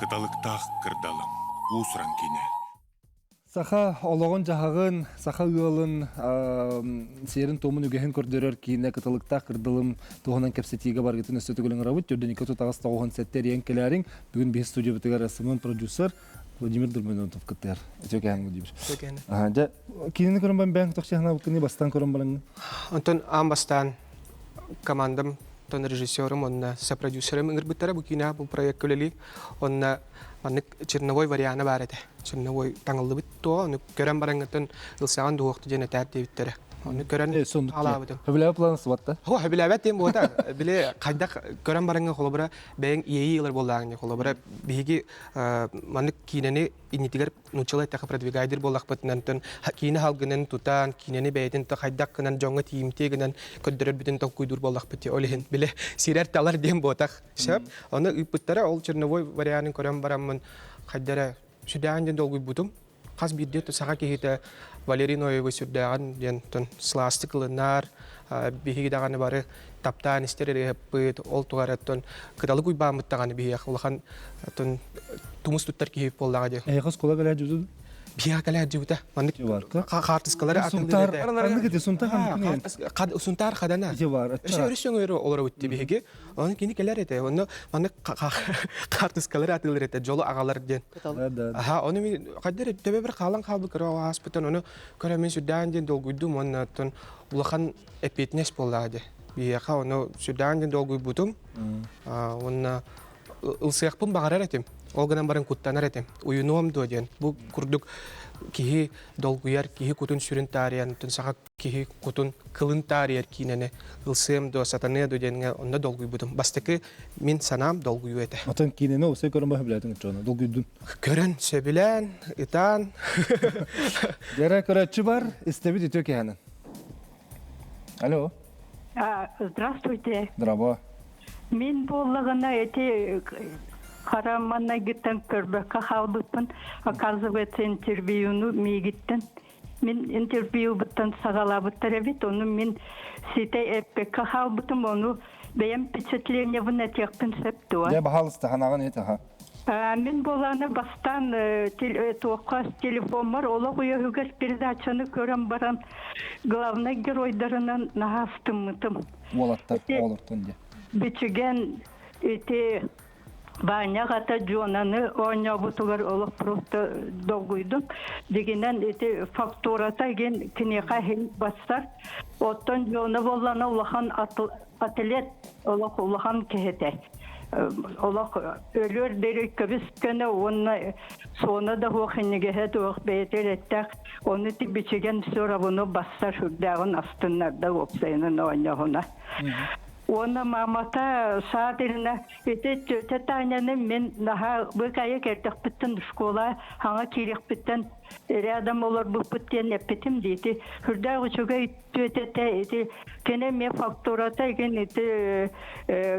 Кыталыктаах кырдалым, уус-уран киинэ. Саха олоҕун-дьаһаҕын, саха ыалын сиэрин-туомун үгэһин көрдөрөр киинэ кыталыктаах кырдалым туһунан кэпсэтиигэ баргытын өссө төгүл ыҥырабыт. Төрдүнүкэ тутаҕас тоҕуһун сэттэ эрийэн кэлээриҥ. Бүгүн биһи студиябытыгар СММ продюсер Владимир Дурминутов кыттыһар. Үтүөкээн Владимир. Үтүөкээн. Дьэ, киинэни көрөн баран бэйэҥ тохсу санаабыккыный бастаан көрөн бараҥҥын? Онтон аан бастаан командам тон режиссерым уонна сопродюсерым ыҥырбыттара бу киинэҕэ бу проекка үлэлии. Онно маннык черновой вариана баар этэ. Черновой таҥыллыбыт туоҕа, ону көрөн бараҥҥытын ылсаҕын дуһуохту диэн этээр диэбиттэрэ. Ону көрөн хаалаабытым. Хөбүлээбэт план сыбатта? Хо, хөбүлээбэт диэн буота. Били хайдах көрөн бараҥҥа холобура бэйэҥ иэйии ылар буоллааҕын холобура биһиги маннык киинэни иннитигэр нууччалыы эттэххэ продвигайдыр буоллахпытынан киинэ халгынан тутан киинэни бэйэтин хайдах гынан дьоҥҥо тиийимтиэ гынан көрдөрөрбүтүн толкуйдуур буоллахпыт ол иһин били сирэр талар диэн буотах сөп ону ыыппыттара ол черновой варианын көрөн бараммын хайда эрэ сүрдээҕин диэн долгуйбутум хас биирдии саха киһитэ Валерий Ноевы сүрдээҕин диэн сылаастык ылынар биһиги даҕаны бары таптаан истэр ырыаһыппыт ол тугар оттон кыталык уйбааммыт даҕаны биһиэх улахан оттон тумус туттар киһи буоллаҕа дии. Эһиэхэ оскуола кэлэ дьыбыта? Биһиэхэ кэлэ дьыбыта. Маннык хаартыскалары Сунтаар ханнык ити Сунтаар ханнык Сунтаар хадана. Ити бар. Өссө өрүс өҥөрү олоробут биһиги. Оны кини кэлэр этэ. Онно маннык хаартыскалары атыылар этэ. Дьолу аҕалар диэн. Аха, ону мин хайдах төбө бір хаалан хаалбыт кыра ааспытын ону көрө мин сүрдээн диэн долгуйдум уонна оттон улахан эппиэтинэс буоллаҕа дии. Биһиэхэ ону сүрдээн диэн долгуйбутум. Уонна ылсыахпын баҕарар этим. Ол гынан баран куттанар этим. Уйунуом дуо диэн. Бу курдук киһи долгуйар, киһи кутун сүрүн таарыйан, саха киһи кутун кылын таарыйар киинэни ылсыам дуо, сатаныа дуо диэҥҥэ онно долгуйбутум. Бастакы мин санаам долгуйуу этэ. Отон киинэни осой көрөн баһы билээтиҥ долгуйдун. Көрөн, сөбүлээн, ытаан. Дьэрэ көрөөччү бар, истэбит үтүө киһэнэн. Алло. Здравствуйте. Здраво. Мин буоллаҕына эти хараманнайгыттан көрбөккө хаалбыппын. Оказывается, интервьюну миигиттэн мин интервьюбуттан саҕалаабыттар эбит. Ону мин ситэ эппеккэ хаалбытым. Ону бэйэм впечатлениебын этиэхпин сөп дуо? Дьэ, баһаалыста, ханаҕын эт, аха. Мин буолааны бастаан туохха телефоммар олох уйаһыгар передачаны көрөн баран главнай геройдарынан наһаа астыммытым. Уолаттар, оҕолортон дии. Бичиген ити Баанньа аҕата Дьуонаны оонньообутугар олох просто долгуйдум. Дигинэн ити фактурата игин киниэхэ иһин бассар. Оттон Дьуона буоллана улахан атлет олох улахан киһитэ. Олох өлүөр диэри көбүс көнө уонна суона да суох иннигэһэ туох бэйэтэ эреттээх ону ити бичигэн все бассар сүрдээҕин астыннарда уопсайынан оонньоһуна. Уонна мамата саа диринэ Ити тетя Таняны мин наһаа быкайа кэрдэхпиттэн школа хаҥа киириэхпиттэн рядом олорбуппут диэн эппитим дии. Ити сүрдээх үчүгэй түөтэтэ ити кини эмиэ фактурата игин ити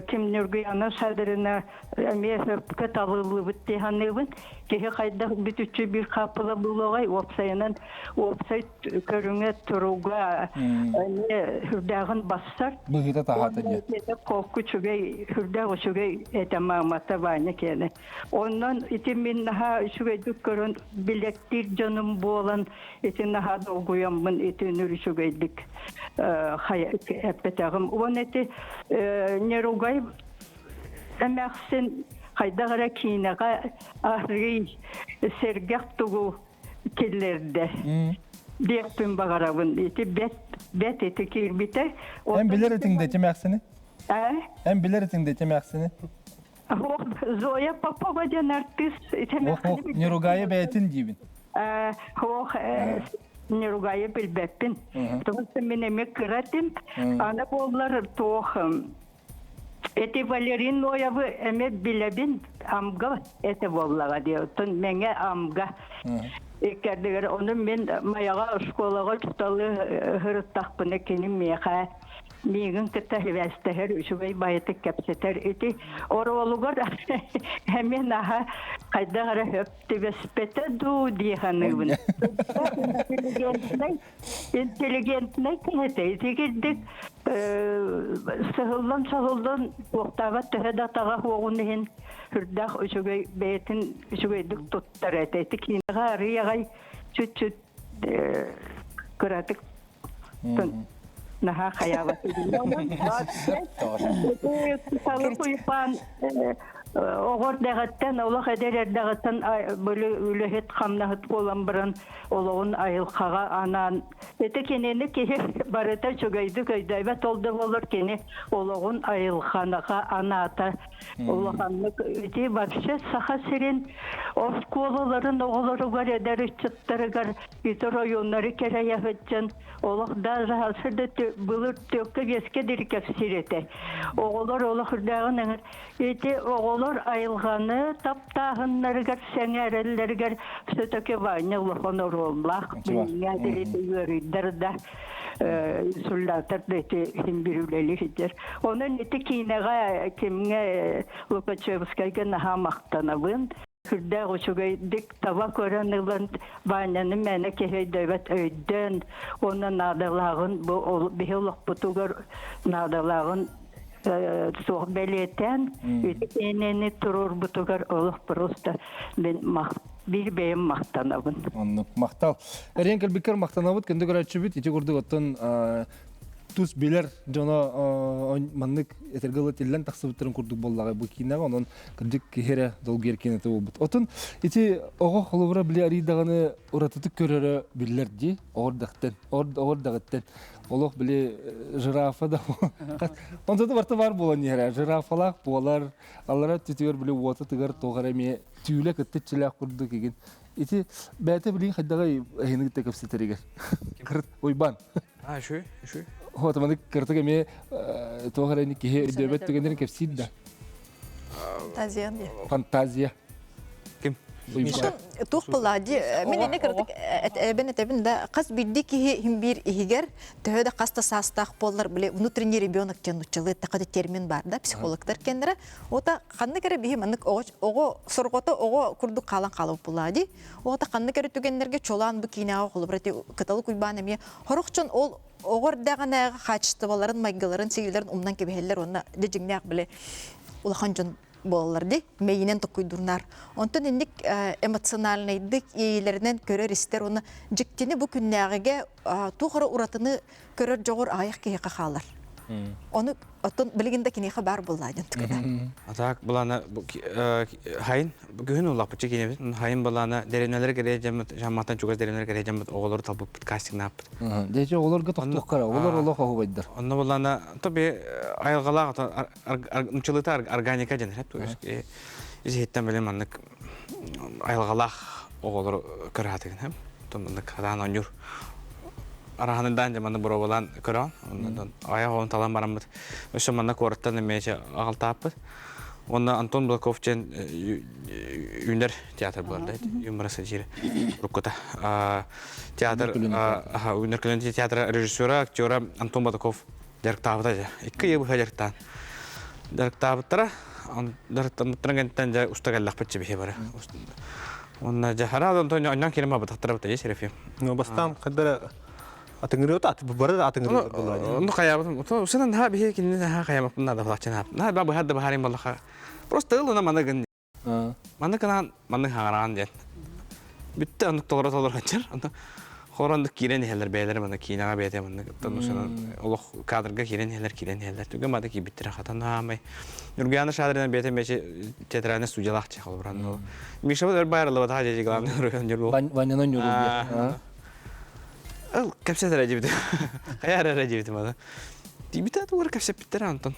ким Нюргуяна Садрина эмиэ сөпкө талыллыбыт дии саныыбын. Киһи хайдах бүтүччү биир хааппыла буолуоҕай уопсайынан уопсай көрүҥэ туруга эмиэ сүрдээҕин бассар. Быһыыта таһаата диэн. Холку үчүгэй, сүрдээх үчүгэй этэ маамата Ваня киэнэ. Онон ити мин наһаа үчүгэйдик көрөн билэктиир дьонум буолан ити наһаа долгуйаммын ити үнүр үчүгэйдик эппэтэҕим. Уон ити Неругай эмээхсин хайдах эрэ киинэҕэ арыый сэргэх тугу киллэрдэ диэхпин баҕарабын. Ити бэт бэт ити киирбитэ. Эн билэр этиҥ да тимээхсини? Эн билэр этиҥ да тимээхсини? Зоя Попова диэн артист. Ох, Неругая бэйэтин диибин. Ох, Неругая билбэппин. Потому что мин эмиэ кыра этим. Аны буоллар туох Эти Валерий Ноевы эмэ билэбин амга это буоллаҕа дии. Оттон мэҥэ амга иккэрдигэр ону мин Майаҕа школаҕа туталы һырыттахпына кини миэхэ миигин кытта сибээстэһэр үчүгэй байытык кэпсэтэр ити оруолугар эмиэ наһаа хайдах эрэ хөп түбэспэтэ дуу дии саныыбын. Интеллигентнэй интеллигентнэй киһи итигирдик сыһыллан-соһуллан туохтаабат төһө да атаҕа суоҕун иһин сүрдээх үчүгэй бэйэтин үчүгэйдик туттар этэ. Ити киинэҕэ арыый аҕай чуть-чуть кыратык наһаа хайаабат. Уйбаан оҕо эрдэҕиттэн олох эдэр эрдэҕиттэн били үлэһит хамнаһыт буолан баран олоҕун айылҕаҕа анаан ити кинини киһи барыта үчүгэйдик өйдөөбөт ол да буоллар кини олоҕун айылҕанаҕа анаата улаханнык ити вообще Саха сирин оскуолаларын оҕолоругар эдэр ыччаттарыгар ити оройуоннары кэрэйэ сылдьан олох даже да былыр түөккэ биэскэ диэри кэпсиир этэ оҕолор олох үрдээҕин эҥэр Ити оҕолор айылҕаны таптааһыннарыгар, сэҥээрэллэригэр все-таки Ваня улахан оруоллаах. Билиҥҥэ ити ыарыйдар да, инсульдатор да ити иһин бир үлэлии сылдьар. Онон ити киинэҕэ кимҥэ Лукачевскайга наһаа махтанабын. Сүрдээх үчүгэйдик таба көрөн ылан Ваняны мээнэ киһи өйдөөбөт өйдөөн уонна наадалааҕын бу биһи олохпутугар наадалааҕын суох бэлиэтээн ити киинэни туруорбутугар олох просто мин биир бэйэм махтанабын. Оннук махтал. Эриэн кэлбиккэр махтанабыт күндү көрөөччүбүт ити курдук оттон тус билэр дьоно маннык этэргэ дылы тиллэн тахсыбыттарын курдук буоллаҕа бу киинэҕэ онон кырдьык киһи эрэ долгуйар киинэтэ буолбут. Отун ити оҕо холобура били арыйдаҕаны уратытык көрөрө биллэр дии оҕор дэхтэн оҕор дэҕиттэн олох били жирафа да онто да барта бар буолан иһэрэ жирафалаах буолар аллара өттүтүгэр били уота тыгар туох эрэ эмиэ түүлэ кытта иччилээх курдук игин ити бэйэтэ билигин хайдаҕай эһини кытта кэпсэтэригэр Уйбаан А, үчүгэй, үчүгэй. Вот, маны кыртык эмиэ туох эрэ киһи өйдөөбөт түгэннэрин кэпсиир да. Фантазия дии. Фантазия. Ким? Туох буолла дии мин инне кырдык эбен этэбин да хас биирдии киһи хим биир иһигэр төһө да хас да саастаах буоллар били внутренний ребенок диэн нуччалыы такада термин бар да психологтар кеннere ота ханнык эрэ биһи маннык оҕо сорҕото оҕо курдук хаалан хаалбыт буолла дии ота ханнык эрэ түгэннэргэ чолаан бу киинэҕэ холобура кыталык уйбаан эмиэ хорох дьон ол оҕо эрдэҕинээҕи хаачыстыбаларын майгыларын сигилэрин умнан кэбиһэллэр уонна дьэ дьиҥнээх били улахан дьон буолаллар дии мэйинэн токкуйдурнаар онтон инник эмоциональнайдык иэйиилэринэн көрөр-истэр уонна дьиктини бу күннээҕигэ туох эрэ уратыны көрөр дьоҕур аҕыйах киһиэхэ хаалар. Ону оттон билигин да киниэхэ баар буоллаа дьон түгэнэ. Атаак былаана хайын күһүн уллаппыччы кинебит хайын былаана деревнялары кэрэ дьаммыт жамматтан чугас деревнялары кэрэ дьаммыт оҕолору талбыппыт кастингнааппыт. Дьэ оҕолорго тохтуоххара оҕолор олох оһубайдар. Онно былаана тоби айылҕалаах нучалыта органика дьэн хеп исиһиттэн билим маннык айылҕалаах оҕолору көрө хеп маннык хадаан оонньуур араһанырдаан дьэ манна боруобалаан көрөөн оннон айах оҕон талан бараммыт өссө манна куораттан эмиэ аҕалтааппыт уонна Антон Блаков диэн үүнэр театр буолар да юмора сатира уруккута театр үүнэр көлүөн театра режиссера актера Антон Батаков дьарыктаабыта дьэ икки ыйы быһа дьарыктаан дьарыктаабыттара дьарыктаммыттарын кэнниттэн дьэ уста кэллэхпит чэбиһи бары Онна дьаһара онтон онньон кирим абытахтара бутайы Серафим. Ну бастаан хаддара атыҥырыот ат бары да атыҥырыот буолла. Ону хайабытым. Усунан ха биһи кинини ха хаямаппын надо булаччын хаап. На ба быһар да баһарым балаха. Просто ылына маны гын. Маны кынан маны хараан диэн. Бүттэ оннук толоро толоро хачар. Онто Хорондук киирэн иһэллэр бэйэлэрэ манна киинэҕэ бэйэтэ маннык усунан олох кадрга киирэн иһэллэр киирэн иһэллэр түгэн бада киирбиттэрэ хатан хаамай Ньургуяна Шадрина бэйэтэ мечи театральная студиялаах чехол бран Миша өр байраллыбатаха дьэ главный роль Ваняны Ньургуя Ыл кэпсэтэр дьибит хайа эрэ дьибит маны тибитэ тугар кэпсэппиттэр Антон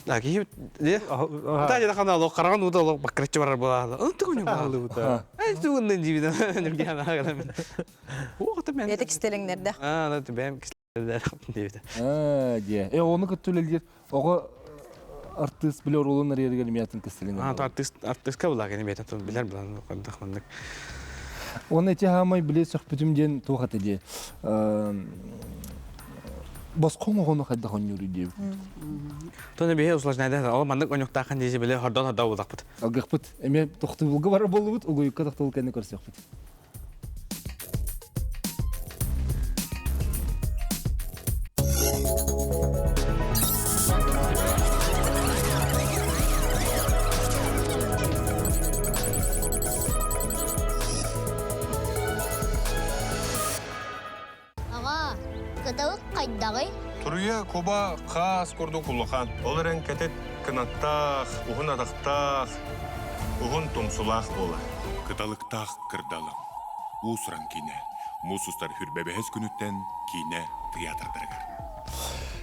Да, киһи Та дьэ хана олох хараҕын уута олох баккыраччы барар буолаала. Ын тугун буолаалыбыта. Эй тугун дибит Ньургуяна гынан. Бэйэтэ кистэлэҥнэрдээх. Аа, бэйэм кистэлэҥнэрдээх диэбитэ. Аа, диэ. Э, ону кытта үлэлиир оҕо артыыс билэр оруолун арыйарыгар эмиэ атын кистэлэҥ. Аа, артыыс артыыска булаа кини бэйэтэ билэр булан хайдах маннык. Уонна ити хаамай били сөхпүтүм диэн туох этэ диэ. Босхоҥ оҕону хайдах оонньууруй диэбит. Тону биһи усложняйда ол маннык онньуктаахын диэзи били хордон хордоо булахпыт. Алгыхпыт. Эмиэ тохтубулга барар буоллубут, угуйукка тохтубул кэннэ көрсүөхпүт. Аҕаа, кыталык хайдаҕый? Туруйа куба хаас курдук улахан, ол эрэн кэтит кынаттаах, уһун атахтаах, уһун тумсулаах буолар. Кыталыктаах кырдалым. Уус-уран киинэ. Муус устар хүрбэбэһэс күнүттэн киинэ тыйаатырдарыгар.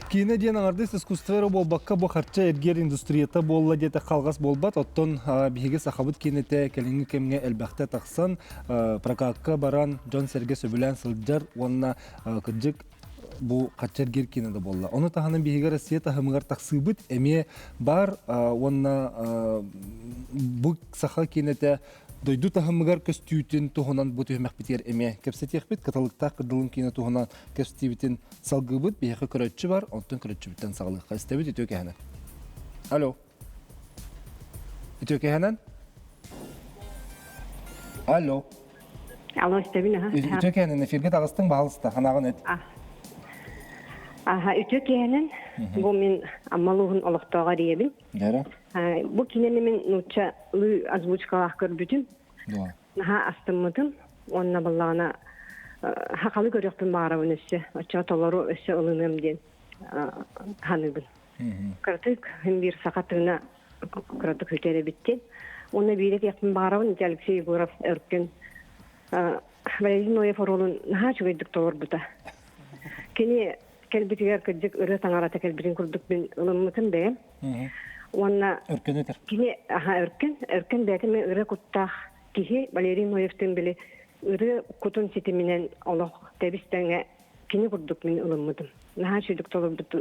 Киинэ диэн аҥардас искусство эрэ буолбакка, бу харчы эргиэр индустрията буолла диэтэх халҕас буолбат. Оттон биһиги сахабыт киинэтэ кэлиҥҥи кэмҥэ элбэхтэ тахсан, прокакка баран дьон-сэргэ сөбүлээн сылдьар уонна кырдьык бу харчы эргиэр киинэ да буолла. Ону таһынан биһиги Россия таһымыгар тахсыыбыт эмиэ баар уонна бу саха киинэтэ дойду таһымыгар көстүүтүн туһунан бу түһүмэхпитигэр эмиэ кэпсэтиэхпит. Кыталыктаах кырдалын киинэ туһунан кэпсэтиибитин салгыыбыт. Биһиэхэ көрөөччү бар, онтон көрөөччүбүттэн саҕалыахха. Истэбит үтүө кэһэнэн. Алло. Үтүө кэһэнэн. Алло. Алло, истэбин аха. Үтүө кэһэнэн эфиргэ таҕыстыҥ баһалыста, ханаҕын эт. Аха, үтүө кэһэнэн. Бу мин Амма улууһун олохтооҕо эрийэбин. Дьэрэ. Бу кинини мин нууччалыы озвучкалаах көрбүтүм. Наһаа астыммытым. Уонна баллаҕына хахалы көрүөхпүн баҕарабын өссө. Оччоҕо толору өссө ылыныам диэн саныыбын. Кыратык мин биир саха тыына кыратык үтэр эбит диэн. Уонна биир этиэхпин баҕарабын ити Алексей Егоров Өркөн Валерий Ноев оруолун наһаа үчүгэйдик толорбута. Кини кэлбитигэр кырдьык ырыа таҥарата кэлбитин курдук мин ылыммытым бэйэм. Уонна Өркөн этэр. Кини аха Өркөн, Өркөн бэйэтэ мен ырыа куттаах киһи Валерий Ноевтыын били ырыа кутун ситиминэн олох тэбис тэҥэ кини курдук мин ылыммытым. Наһаа үчүгдүк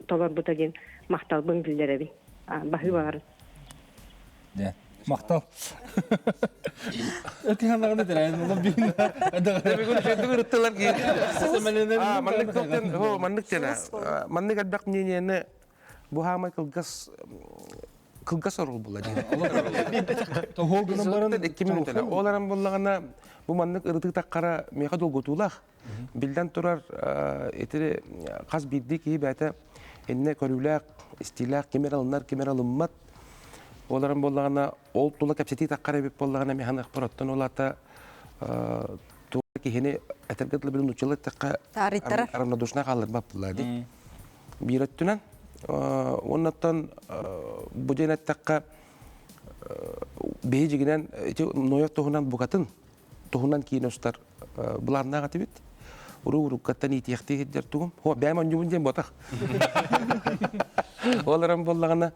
толорбута диэн махталбын биллэрэбин. Баһыыбаларын. Дьэ, махтал. Өтүһэн тэрээһин олом биин. Ырыттылар ки. Маннык тылтан, хо маннык тена. Маннык элбэх мнениены бу хаамай кылгас кылгас орул була диэн. Тоһуол гынан баран 2 минутала. Ол аран буллагана бу маннык ырытыы таккара меха долгутуулаах. Биллэн турар, итини хас биирдии киһи бэйэтэ иннэ көрүүлээх, истиилээх ким эрэ ылынар, ким эрэ ылыммат. Олорон буоллаҕына, ол тула кэпсэтии таххар эбит буоллаҕына, мин ханыахпар оттон ол аата тула киһини этэргэ дылы билин нууччалыы эттэххэ равнодушно хаалларбат буолла дии. Биир өттүнэн. Оннаттан бу диэн эттэххэ, биһи дьигинэн ити Ноев туһунан букатын туһунан киин устар былааннаах этибит. Уруу уруккаттан иитиэхтии сылдьар тугум. Хо, бэйэм онньубун диэн ботах. Ол эрэн буоллаҕына,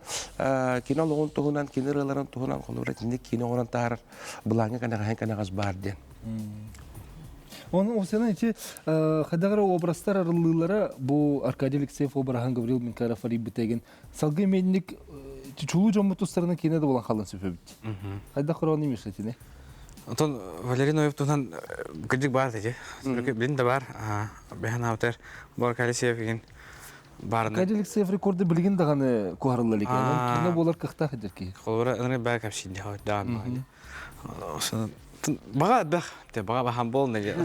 кини олоҕун туһунан, кини ырыаларын туһунан холобура итинник киинэ оҥорон таһаарар былааҥҥа кэнэҕэһин кэнэҕэс баар диэн. Оны осена ити хайдах эрэ образтар арыллыылара бу Аркадий Алексеев обраһын Гаврил Минкаров арыйбытегин салгыы менник чулуу дьоммут тустарынан киинэ да болан халын сөпөбүт. Хайдах короны мишетини? Онтон Валерий Ноев туһунан кырдьык баар ити. Билин да бар. Бэһэн аутер Борка Алексеев игин барына. Аркадий Алексеев рекорды билигин даҕаны куһарылла илик. Онон киинэ буолар кыахтаах дьэр киһи. Холобура ыныры баа кэпсиинде даан. Баҕа элбэх, баҕа бахан буолна диye.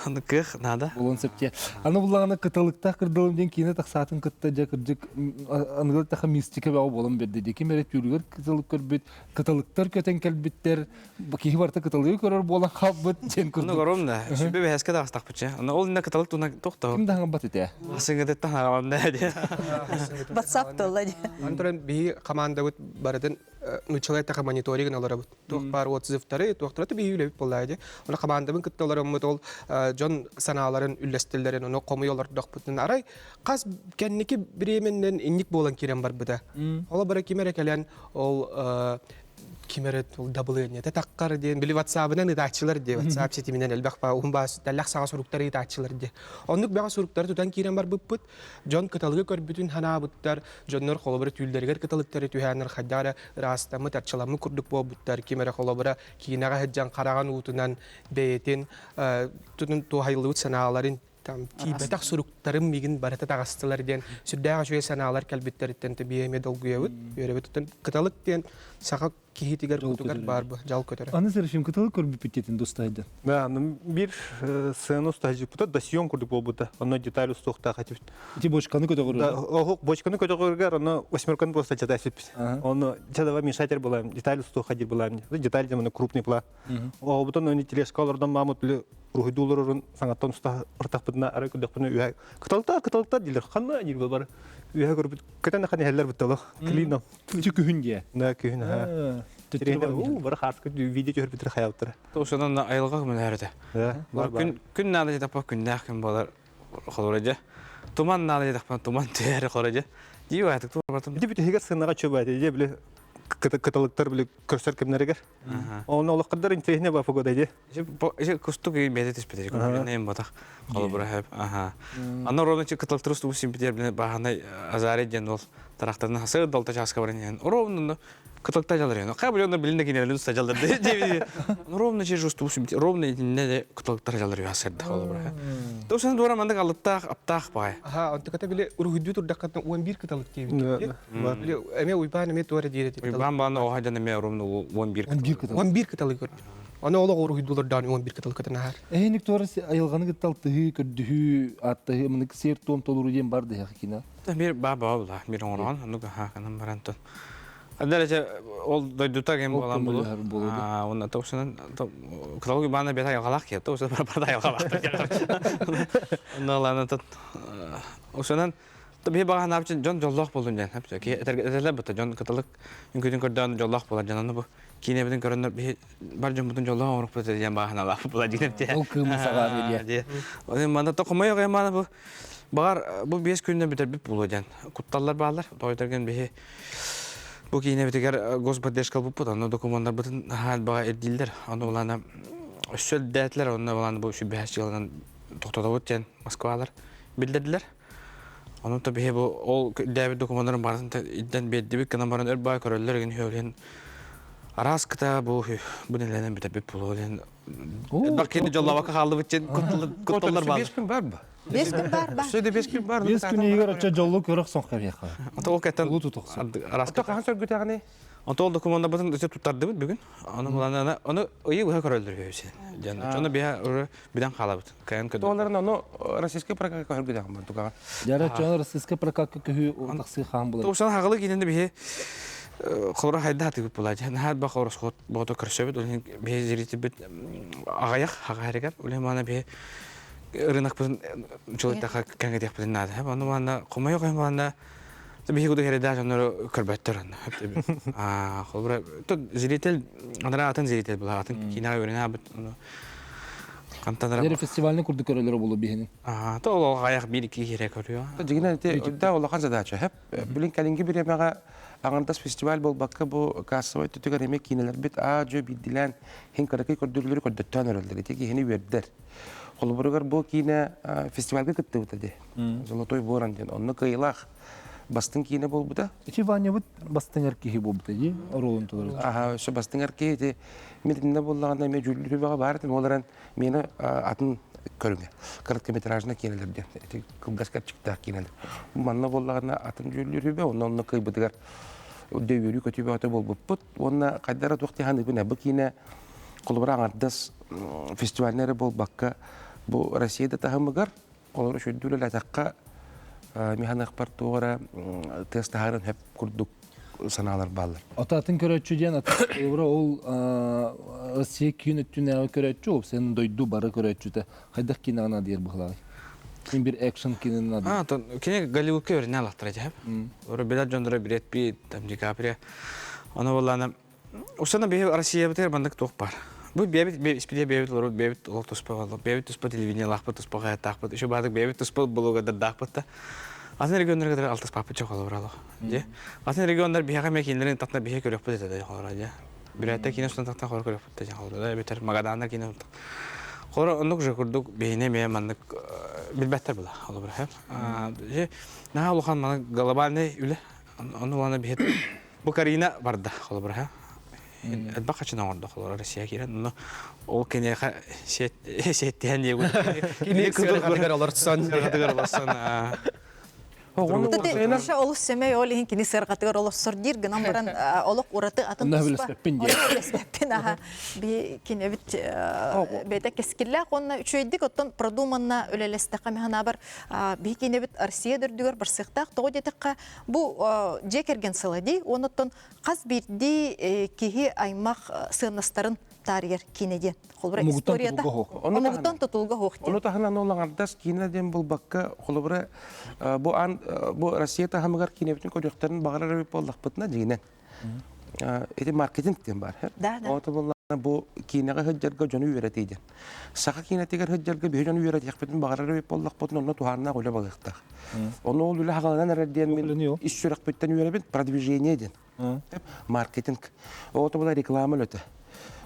Аны кыах надо. Булун сөпте. Аны буллаҕына кыталыктаах кырдалым диэн киинэ тахсаатын кытта дьэ кырдьык аныгы таха мистика бөҕө буолан берди дии. Ким эрэ түүлүгэр кыталык көрбүт, кыталыктар көтөн кэлбиттэр, киһи барыта кыталыгы көрөр буолан хаалбыт диэн курдук. Аны көрөм да, сүбэ бэһэскэ таҕыстахпытча. Аны ол инна кыталык туна тохто. Ким да хаҥабат этэ. Сыҥытыттан хаҥабам да диye. WhatsApp тылла диye. Аны туран биһи командабыт барытын нуччалай эттэхэ мониторинг олоробут. Туох баар отзывтары, туохтара да биһи үлэбит буоллаа дии. Оны командабын кытта олороммут ол дьон санааларын үллэстэллэрин ону хомуйа олордохпутун арай хас кэнники бириэмэннэн инник буолан киирэн барбыта. Ол бара ким эрэ кэлэн ол ким эрэ ол дабылыанньата таххар диэн били ватсабынан ыытааччылар диэ ватсап ситиминэн элбэх баа уһун баас тэллэх саҕа суруктары ыытааччылар диэ. Оннук бэҕэ суруктары тутан киирэн барбыппыт. Дьон кыталыгы көрбүтүн ханаабыттар, дьоннор холобура түүллэригэр кыталыктары түһээннэр хайдах эрэ ыраастаммыт, арчыламмыт курдук буолбуттар. Ким эрэ холобура киинэҕэ сылдьан хараҕын уутунан бэйэтин тутун туһайыллыбыт санааларын там тиийбэтэх суруктарым мигин барыта таҕыстылар диэн сүрдээх үчүгэй санаалар кэлбиттэриттэн биһи эмиэ долгуйабыт, үөрэбит. Кыталык диэн саха киһитигэр кутугар баар бу дьал көтөрө. Аны Серафим кыталык көрбүппүт дустайдын. Да, бир сцена устаһыппыта досьон курдук буолбута. Онно деталь устуохтаах этибит. Ити бочканы көтөҕөрүгэр. Да, оһук бочканы көтөҕөрүгэр онно восьмерканы просто чатасиппит. Онно чадава мешатель была, деталь устуох хадир была. Деталь демоны крупный пла. Оҕобутун оны тележка олордон маамут били уруһуйдуулар саҥаттан уста ыртахпытына арай көрдөхпүнэ үһэ кыталта кыталта диилэр ханна диир бар үһэ көрбүт көтөн ахан иһэллэр бутталах клином Ити күһүн диэ. Да, күһүн аха. Уу, бары хааска видео түһэрбиттэр хаялтара. Тосунан айылҕа көмөлөһөр этэ. Күн күн наада диэтэхпэ күннээх күн буолар холура дьэ. Туман наада диэтэхпэ туман түһэр хоро дьэ. Дии баатык туорбатым. Ити бүтүһүгэр сынаҕа чөбө этэ дьэ били кыталыктар били көрсөр кэмнэригэр. Оны олохқадар интересне ба погода дьэ. Иши кустук бэйэтэ түспүтэ. Көмүлүнэйим батах. Холобура хэп. Аха. Аны ровно кыталыктар устубу симпитер биле баһанай Азарий диэн ол тарахтарынан хасыр далта чааска баран иһэн ровно кыталыкта жалар иһэн. Хай билен билинне кинелин уста жалар дии. Ровно через устубу симпитер ровно итинне де кыталыктар жалар иһэн хасырда холобура. Тосын дура мандык алыптаах аптаах баай. Аха, онтуката били уруһуйдуу турдаххытына 11 кыталык диэбит. Били эмиэ Уйбаан эмиэ туора диир этэ. Уйбаан баана оһайдан эмиэ ровно 11 кыталык. 11 кыталык көрдүм. Аны олох уруһуйдуулардаан 11 кыталыкытын аһар. Эһиник туора айылҕаны кытта алтыһыы, көрдөһүү, ааттаһыы, мынык сиэр-туом толору диэн бар дыһах кина. Мир ба ба була, мир оҥорон, оннук аха канан баран тон. Адара ол дойдута кем болан булу. Онна тосунан кыталык баана бет айылҕалаах киһи, тоса бар айылҕалаах. Онна лана тот осунан биһи баҕа ханаабычын дьон дьоллоох болун диэн. Этэлэр быта дьон кыталык үҥкүүтүн көрдөөн дьоллоох болар дьон бу киинэбитин көрөннөр биһи бар дьоммутун дьоллоох оҥорукпут диэн баҕа ханаалаах була диэн. Ол кыымы саҕаан диye. Манда токумай оҕоймаана бу Баҕар бу биэс күнүнэн бүтэрбит буолуо диэн кутталлар бааллар. Тоҕойторген биһи бу киинэбитигэр господдержка ылбыппыт, онно докумуоннарбытын наһаа элбэҕи ирдииллэр. Ону былаана өссө элбээтилэр, онно былаана бу сүбэһэ сыалынан тохтотобут диэн Москвалар биллэрдилэр. Онон то биһи бу ол ирдээбит докумуоннарын барытын ирдэн биэрдибит гынан баран өр баай көрөллөр игин үһүөлүн араас кыта бу бу нэлэнэн бүтэрбит буолуо диэн Элбэх киһини дьоллообокко хааллыбыт диэн кутталлар баар. Биэс күн бар ба? Биэс күн бар ба. Өссө да биэс күн бар. Биэс күн иһигэр оччо дьоллу көрөх соҥ кэбиэхэ. Ото ол кэттэн Ото хаһан сөргүтэҕиний? Онто ол докумуоннарбытын өссө туттардыбыт бүгүн. Аны булан аны ыйы быһа көрөллөр үһү. Дьон ону биһа билэн хаалабыт. Кайан көрдө. Туоларын ону российскай прокатка көргүтэҕин бар тугаҕа. Дьара чон российскай прокатка көһүү тахсыы хаан булар. Тугсан хагылы кинини биһи холоро хайда хатыгыт була. Наһаа бах оросхот бото көрсөбүт. Ол биһи зрительбит аҕайах хаҕа Уле мана биһи рынокпытын чулуттаха кэҥэтиэхпитин наада. Ону манна хомойо хомойо манна. Биһи кудук эрэдээ дьоннору көрбөттөр онно. Холбура, зритель, анараа атын зритель була, атын киинэҕэ үөрэнэ бит Хантан Дere фестивальны курдук көрөлөрө болу биһини. То ол аяқ бир ики кире көрүө. Дигинен ити да улахан задача хеп. Билин калинги биремеге аңардас фестиваль болбакка бу кассовый түтүгөр эме киинелер бит аа жө биддилен хин каракы көрдүрлөрү көрдөттөн өрөлдөр. Ити кихини үөрдер. Холобуругар бу киинэ фестивальга кыттыбыта ди. Золотой ворон диэн. Онно кыйылаах бастыҥ киинэ буолбута. Ити Ванябыт бастыҥ эр киһи буолбута дии оруолун толору. Аха, өссө бастыҥ эр киһи ити мин итиннэ буоллаҕына эмиэ дьүүллүүр баар этим. Ол эрэн миэнэ атын көрүҥэ. Короткометражный киинэлэр диэн. Ити кылгас кэрчиктээх киинэлэр. Манна буоллаҕына атын дьүүллүүр үбэ, онно онно кыйбытыгар дөйүөрүү көтүү бөҕөтө буолбуппут. Уонна хайдара туох дии бу киинэ холобура аҥардас фестивальнай эрэ буолбакка бу Россия да таһымыгар олору үчүгдүү үлэлээтэххэ механыахпар туох эрэ тыас таһааран хөп курдук санаалар бааллар. Атын көрөөччү диэн холобура ол Россия киин өттүнээҕи көрөөччү ол сен дойду бары көрөөччүтэ хайдах киинэҕэ наадыйар быһылааҕый? Ким бир экшн киинин наадыйар? А, кини Голливудка өрүнэ алахтара дьэһэп. Ору билэр дьонноро Бред Питт, там Ди Каприо. Ону буоллаана Усана биһи Россиябытыгар маннык туох бар. Бу бэйэбит испидиэ бэйэбит олорбут бэйэбит олох туспа олох бэйэбит туспа телевидениелаахпыт туспа хаһыаттаахпыт еще баатык бэйэбит туспа блогердардаахпыт да атын регионнарга кытары алтыспаппыт чох олорор олох дьэ атын регионнар биһиэхэ эмиэ кинилэрин тахна биһиэ көрүөхпүт этэ да холоро дьэ бүрээттэр киинэ устан тахтан хоро көрүөхпүт да холоро да эбэтэр Магаданнар киинэ устан холоро оннук же курдук биһини эмиэ маннык билбэттэр була холобура дьэ наһаа улахан маннык глобальный үлэ ону уонна биһи Бу Карина барда холобура элбэх хачын оҥордо холобура Россия киирэн онно ол киниэхэ сиэттиһэн диэгу Кини сыарҕатыгар олорсон сыарҕатыгар олорсон Даша олус сэмэй ол иһин кини сыарҕатыгар олорсор диир гынан баран олох ураты атын туспа үлэспэппин аха би кинэбит бэйэтэ кэскиллээх уонна үчүгэйдик оттон продуманна үлэлэстэххэ механабар биһи кинэбит Россия дөрдүгэр барсыахтаах тоҕо диэтэххэ Бу дьиэ кэргэн сыла дии, онуттан хас биирдии киһи аймах сыаннастарын таарыйар киинэ диэн. Холобура, историята омугуттан тутулуга суох диэн. Ону таһынан ол аҥардас киинэ диэн булбакка, холобура, бу ан бу Россия таһымыгар киинэбитин көрүөхтэрин баҕарар эбит буоллахпытына дьиҥинэн. Ити маркетинг диэн баар. Да, да. Ото буоллаҕына бу киинэҕэ сылдьарга дьону үөрэтии диэн. Саха киинэтигэр сылдьарга биһи дьону үөрэтиэхпитин баҕарар эбит буоллахпытына онно туһааннаах үлэ балыахтаах. Ону ол үлэ хаҕаланан эрэр диэн мин ис сүрэхпиттэн үөрэбин продвижение диэн. Маркетинг. Ото була реклама үлэтэ.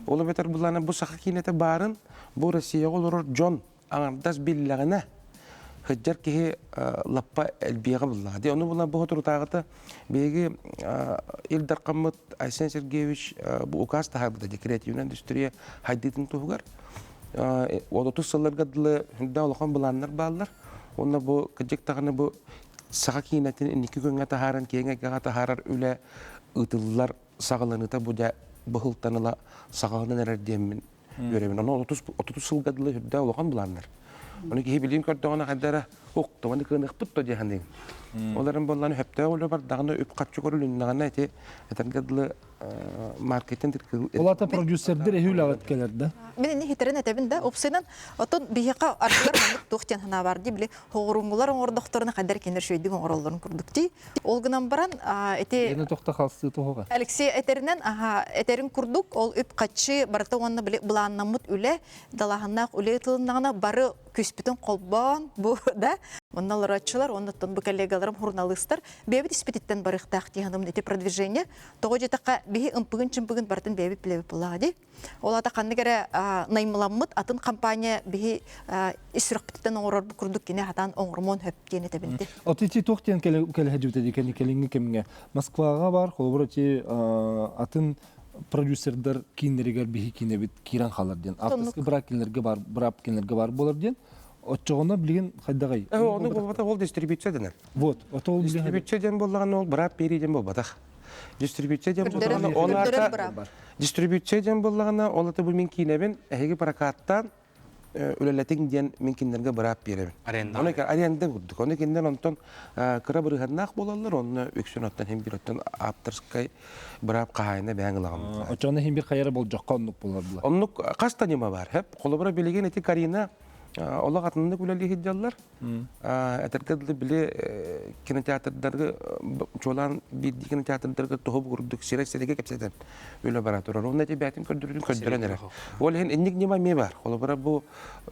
Ол эбэтэр буллаана бу саха киинэтэ баарын бу Россияҕа олорор дьон аҥардас биллэҕинэ сылдьар киһи лаппа элбиэҕэ буллаҕа. Дии ону булан бу соторутааҕыта биһиги Ил Дархаммыт Айсен Сергеевич бу указ таһаарбыта дии креативнай индустрия хайдыытын туһугар 30 сылларга дылы сүрдээх улахан былааннар бааллар. Уонна бу кырдьык даҕаны бу саха киинэтин инники күҥҥэ таһааран киэҥ эйгэҕэ таһаарар үлэ ыытыллар саҕаланыыта бу дьэ быһылтан ыла саҕаланан эрэр диэммин үөрэбин. Ону 30 сылга дылы үрдээх улахан былааннар. Ону киһи билигин көрдөҕүнэ хайда эрэ ук тоҕо кыаныахпыт то диэханыгын. Ол эрэн буоллаҕына сөптөөх үлэ бардаҕына үп-харчы көрүлүннэҕинэ ити этэргэ дылы маркетинг Ол ата продюсердер эһи үлэҕит кэлэр да? Мин ини хитерин этэбин да, опсынан отон биһиэхэ ардыгар маннык туох диэн санаа бар дии, били хоҕуруҥҥулар оҥордохторуна хайдар кинилэр үчүгэйдик оҥороллорун курдук дии. Ол гынан баран ити Ена тохта халсыы туһуга. Алексей этэринэн, аха, этэрин курдук, ол үп-харчы барыта уонна били былааннаммыт үлэ, далааһыннаах үлэ ытылыннаҕына бары күүспүтүн холбоон бу да онно олорооччулар оннуттан бу коллегаларым журналистар бэйэбит испититтэн барыахтаах дии саныыбын ити продвижение тоҕо диэтэххэ биһи ымпыгын-чымпыгын барытын бэйэбит билэбит буоллаҕа дии ол ата ханнык эрэ наймыламмыт атын компания биһи ис сүрэхпититтэн оҥорор курдук кини хатаан оҥорумуон сөп диэн этэбин ди От ити туох диэн кэлэһэ дии кэлиҥҥи кэмҥэ Москваҕа бар холобур ити атын продюсердар кииннэригэр биһи киинэбит киирэн хаалар диэн авторский быраап кинилэргэ бар быраап кинилэргэ бар буолар диэн оччоҕуна билигин хайдаҕый Ону буолбатах ол дистрибьюция дэнэр. Вот, ото ол дистрибьюция диэн буоллаҕына ол быраап биэрии диэн буолбатах. Дистрибьюция диэн буоллаҕына ол аата дистрибьюция диэн буоллаҕына ол ата бу мин киинэбин эһиги прокаттаан үлэлэтиҥ диэн мин кинилэргэ быраап биэрэбин. Аренда. Ону аренда курдук. Ону кинилэр онтон кыра бырыһаннаах буолаллар, онно үксүн оттон хим бир оттон авторскай быраап хаһаайына бэйэҥ ылаҕын. Оччоҕуна хим бир хайара болдьоххо оннук буолар була. Оннук хас да ньыма бар. Холобура билигин ити Карина. Олох атыннык үлэлии сылдьаллар. Этэргэ дылы били кинотеатрдарга чуолаан биирдии кинотеатрдарга тоһу курдук сирэй-сирэйгэ кэпсэтэн үлэ бара турар. Онно ити бэйэтин көрдөрүүтүн көрдөрөн эрэр. Ол иһин инник ньыма эмиэ баар. Холобура бу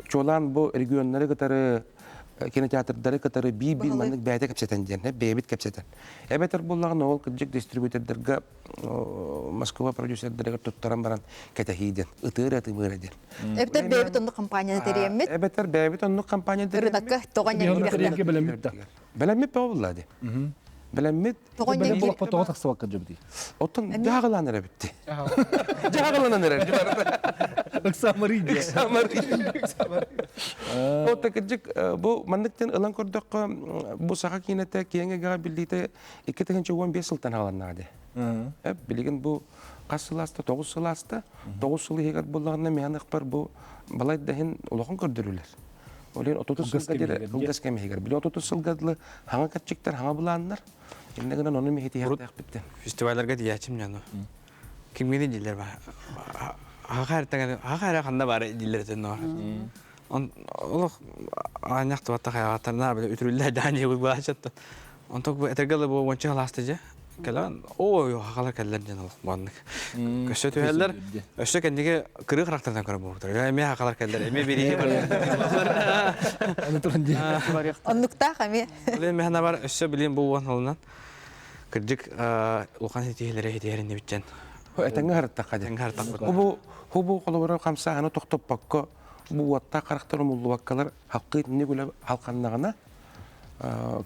чуолаан бу регионнары кытары кинотеатрдары кытары биир-биир маннык бэйэтэ кэпсэтэн диэн, бэйэбит кэпсэтэн. Эбэтэр буоллаҕына ол кырдьык дистрибьютордарга Москва продюсердарыгар туттаран баран кэтэһии диэн, ытыыр атымыыра диэн. Эбэтэр бэйэбит оннук компанияны тэрийэммит. Эбэтэр бэйэбит оннук компания тэрийэммит. Рынокка тоҕо ньэҥ бэлэммит да. Бэлэммит бөҕө булла ди. Бэлэммит. Тоҕо ньэҥ тоҕо тахсыбакка дьөбүтүй. Оттон дьааҕылаан эрэбитти. Дьааҕыланан эрэр. Ыксамарый диye. Ыксамарый. Оттон кырдьык бу маннык диэн ылан көрдөххө бу саха киинэтэ киэҥ эйгэҕэ биллиитэ 2015 сылтан хааланнаҕа дии. Билигин бу хас сыл ааста? 9 сыл ааста. 9 сыл иһигэр буоллаҕына миһэн ыкпар бу балай да иһин улахан көрдөрүүлэр. Ол иһин 30 сылга диэри кылгас кэм иһигэр. Били 30 сылга дылы хаҥа кэрчиктэр, хаҥа былааннар. Иннэ гынан ону миһитиһиэхтээхпит. Фестивалларга тиийээччим дьону. Кимҥини дииллэр ба. Хаха эртэн хаха эрэ ханна баар дииллэр этэн ноор. Он олох аанньах тубатта хайаҕаттарна били үтүрүллэ даан диэбит баачаттан. Онтон бу этэргэ дылы бу уонча халаасты дьэ. Кэлэн ой хахалар кэллэр диэн олох маннык. Өссө түһэллэр. Өссө кэнниги кырыы харахтарынан көрө буолбуттар. Эмиэ хахалар кэллэр. Эмиэ бирииһи Оннуктаах эмиэ. Билин мэхэнэ бар өссө билин бу уон сылынан кырдьык улахан ситиһиилэри ситиһэр иннибитчэн. Этэҥҥэ харыттахха Этэҥҥэ харыттахпыт. Бу хубу холобура хамсааһыны тохтоппокко бу уоттаах харахтар умуллубаккалар халкы итинник үлэ халханнаҕына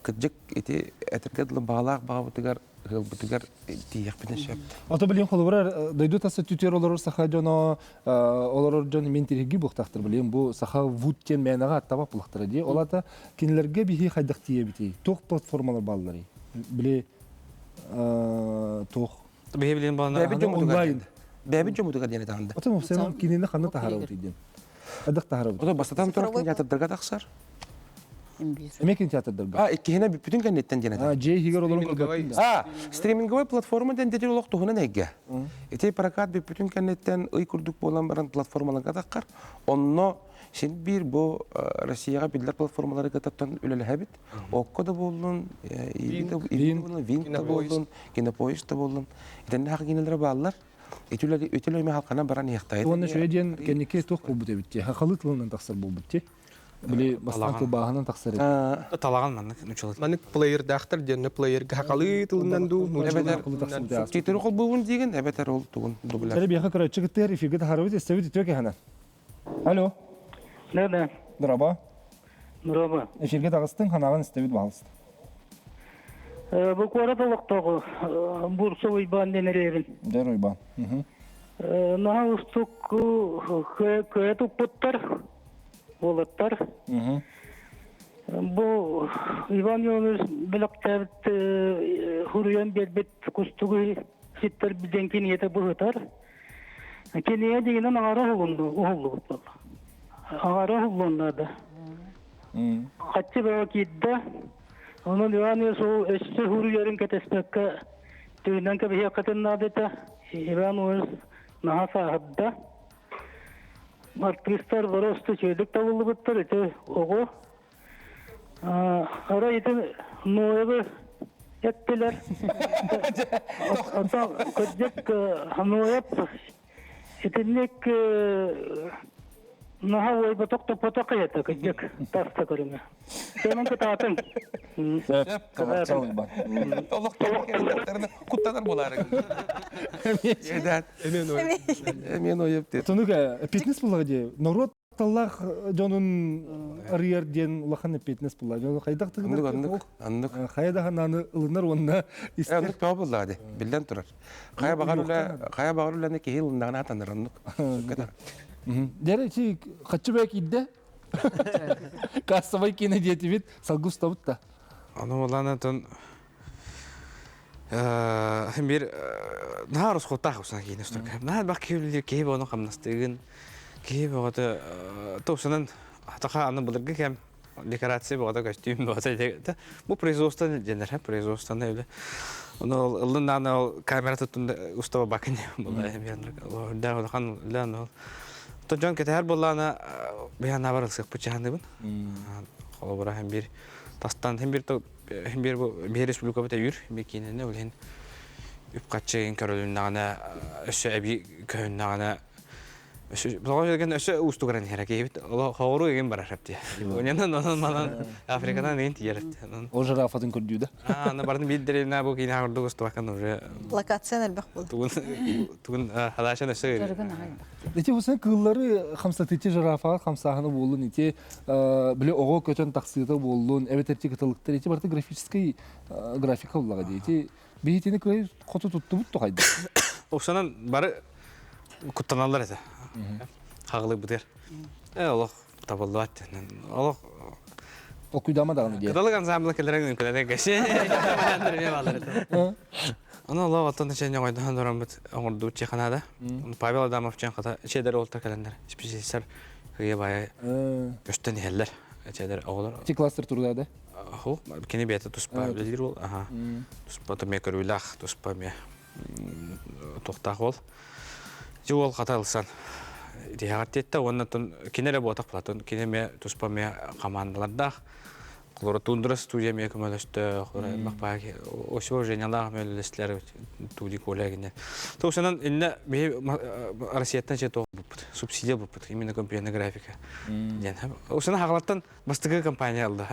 кырдьык ити этэргэ дылы баҕалаах баҕабытыгар ыалбытыгар тиийиэхпитин сөп. Ото билин холобура дойду тас өттүтүгэр олорор саха дьоно олорор дьон мин тириги буохтаахтар билин бу саха вуд диэн мээнэҕэ аттабат булахтара дии. Ол ата кинилэргэ биһи хайдах тиийэбитий? Туох платформалар баалларый? Били туох Биһи билин балана онлайн. Бэйэбит дьоммутугар диэн этаҕын да. Ото муфсен кинини ханна таһаарабыт диэн. Адах таһаарабыт. Ото бастатан турар кинотеатрдарга тахсар. Эмиэ кинотеатрдарга. А, иккиһинэ бүппүтүн кэнниттэн диэн этэ. Дьиэ иһигэр олорон көрбөппүн. А, стриминговай платформа диэн дэтир олох туһунан эйгэ. Ити прокат бүппүтүн кэнниттэн ый курдук буолан баран платформаларга таххар. Онно син биир бу Россияҕа биллэр платформалары кытаттан үлэлэһэбит. Окко да буоллун, Винг да буоллун, Кинопоиск да буоллун. Итиннэ хакинелere бааллар. Үтүлэ халкана баран иһэхтайт. Уонна шөйө диэн кэнники туох буолбут эбит дии. Хахалы тылынан тахсар буолбут дии. Били бастаан тылбааһынан тахсар эбит. Талаҕан маннык нуччалыы. Маннык плеердаахтар диэн плеерга хахалы тылынан дуу, нуччалыы Субтитры холбуубун диигин, эбэтэр ол тугун дубляж. Эре биэхэ көрөөччү кыттыар эфиргэ таһаарабыт истэбит үтүө кэһэнэ. Алло. Да, да. Дороба. Дороба. Эфиргэ таҕыстыҥ, ханаҕын истэбит баһалыста. Бу куорат олохтооҕу Бурсов Уйбаан диэн эрэбин. Дэр Уйбаан. Наһаа устук кыайа туппуттар, уолаттар. Бу Иван Иванович бэлэхтээбит хуруйан биэрбит кустугу ситтэр диэн киниэтэ быһытар. Кинигэ дигинэн аҥара уһуллубут буолла. Аҥара уһуллуон да. Хаччы бөҕө киирдэ. Онон Иван Иванович өссө суруйарын кэтэспэккэ тыынан кэбиһиэххитин наада этэ. Иван Иванович наһаа сааһырда. Артыыстар бары үчүгэйдик табыллыбыттар. Ити оҕо Арай ити Ноевы эттилэр. Оттон кырдьык Ноев итинник наһаа уойбатах топпотох это кырдьык таста көрүҥэ. Сэмэн кытаатыҥ. Олох куттанар буолаары. Эмиэ Ноев диэн. Тунук фитнес буллаҕа дии. Норуот Таллаах дьонун арыйар диэн улахан эппиэтинэс булла. Дьону хайдах Аннык, аннык, аннык. Хайа да ханааны ылынар уонна истэр. Аннык тоҕо буллаа ди, биллэн турар. Хайа баҕар үлэ, хайа баҕар үлэни киһи ылыннаҕына атанар оннук. Дьэ, чи хаччы бэк киирдэ. Кассовай киинэ диэтибит, салгы устабыт да. Аны улаан тон биир наһаа оросхуоттаах устан киинэ устарга. Наһаа элбэх киһи үлэлиир, киһи бөҕөнү хамнастыыгын, киһи бөҕөтө тупсанан атаха аны былыргы кэм декорация бөҕөтө көстүүм бөҕөтө бу производство дэнэр производствоны үлэ ону ыллын даҕаны ол камера туттун устаба бакын була үрдээх улахан үлэ ол. Оттон дьон кэтэһэр буоллаҕына биһиэнэ ылсыахпыт чаһаныбын. Холобура һин биир тастан һин биир һин биир бу биһи республикабыт өйүүр биир киинэни ол иһин үп-харчы көрүлүннэҕинэ өссө эбии көһүннэҕинэ Тоҕо өссө уустугуран иһэр киһибит хоҕуруу игин барар эптиэ. Онон онон манан Африкадан игин тиийэр эптиэ. Ол жирафатын көрдүү да. Аа, аны барын биирдэринэ бу киинэ курдук устубаккан уже Локациян элбэх буолар. Тугун тугун хадаачан өссө Ити бу сен кыыллары хамсатыычы жирафаҕа хамсааһыны буоллун ити били оҕо көтөн тахсыыта буоллун эбэтэр ти кыталыктар ити барыта графическай графика буллаҕа дии ити биһитини кыай хоту туттубут тухайда. Оксанан бары куттаналлар этэ. Хаҕылыйбытыгар. Э олох табыллыбат. Олох Окуйдама даҕаны диэ. Кыталык ансамбла кэлэрин үҥкүлэрэ кэси. Ону олох оттон чен оҥойдоһон ороммут оҥордубут чеханада. Павел Адамов чен хата чедер олтар кэлэннэр специалистар кыйа баайа көстөн иһэллэр. Чедер оҕолор. Ти кластер турда Ху, кини бэйэтэ туспа үлэлиир уол. Аха. Туспа то көрүүлээх, туспа эмиэ туохтаах уол. Ити уол хата ылсан тиһэҕэр тиэттэ уонна кини эрэ буотах Платон кини эмиэ туспа эмиэ командалардаах. Холоро Тундра студия эмиэ көмөлөстө, холоро элбэх баай Осипов Женялаах эмиэ үлэлэстилэр Туди Коля гинэ. Тоҕусанан иннэ биһи Россияттан че туох буппут, субсидия буппут, именно компьютерная графика. Диэн. Усана хагалаттан бастакы компания алла.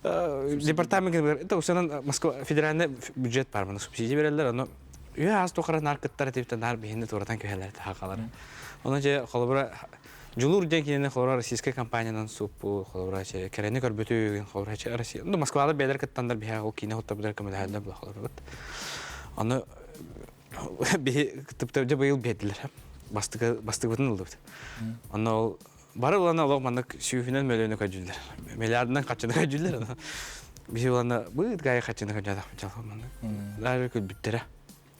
Департамент это усанан Москва федеральный бюджет бар мана субсидия береллер, ону үө аас тухара нар кыттар этиптен нар биһини туратан көһелер хакалар. Оны же холобура Дьулуур диэн кинини холобура российскай компаниянан суппу холобура кэрэни көрбүтүгүн холобура Россия ну Москвада бэйэлэр кыттандар биһэ ол киинэ хоттор көмөлөһөллөр була холобура Аны биһи кыттыбыта дьэ быйыл биэрдилэр бастыгы бастыгыбытын ыллыбыт. Онно ол бары улана олох маннык сүүһүнэн мөлүөнү көдьүллэр. Миллиардынан хаччыны көдьүллэр. Биһи улана быыт гайы хаччыны көдьүлэр маннык. Даже күлбүттэрэ.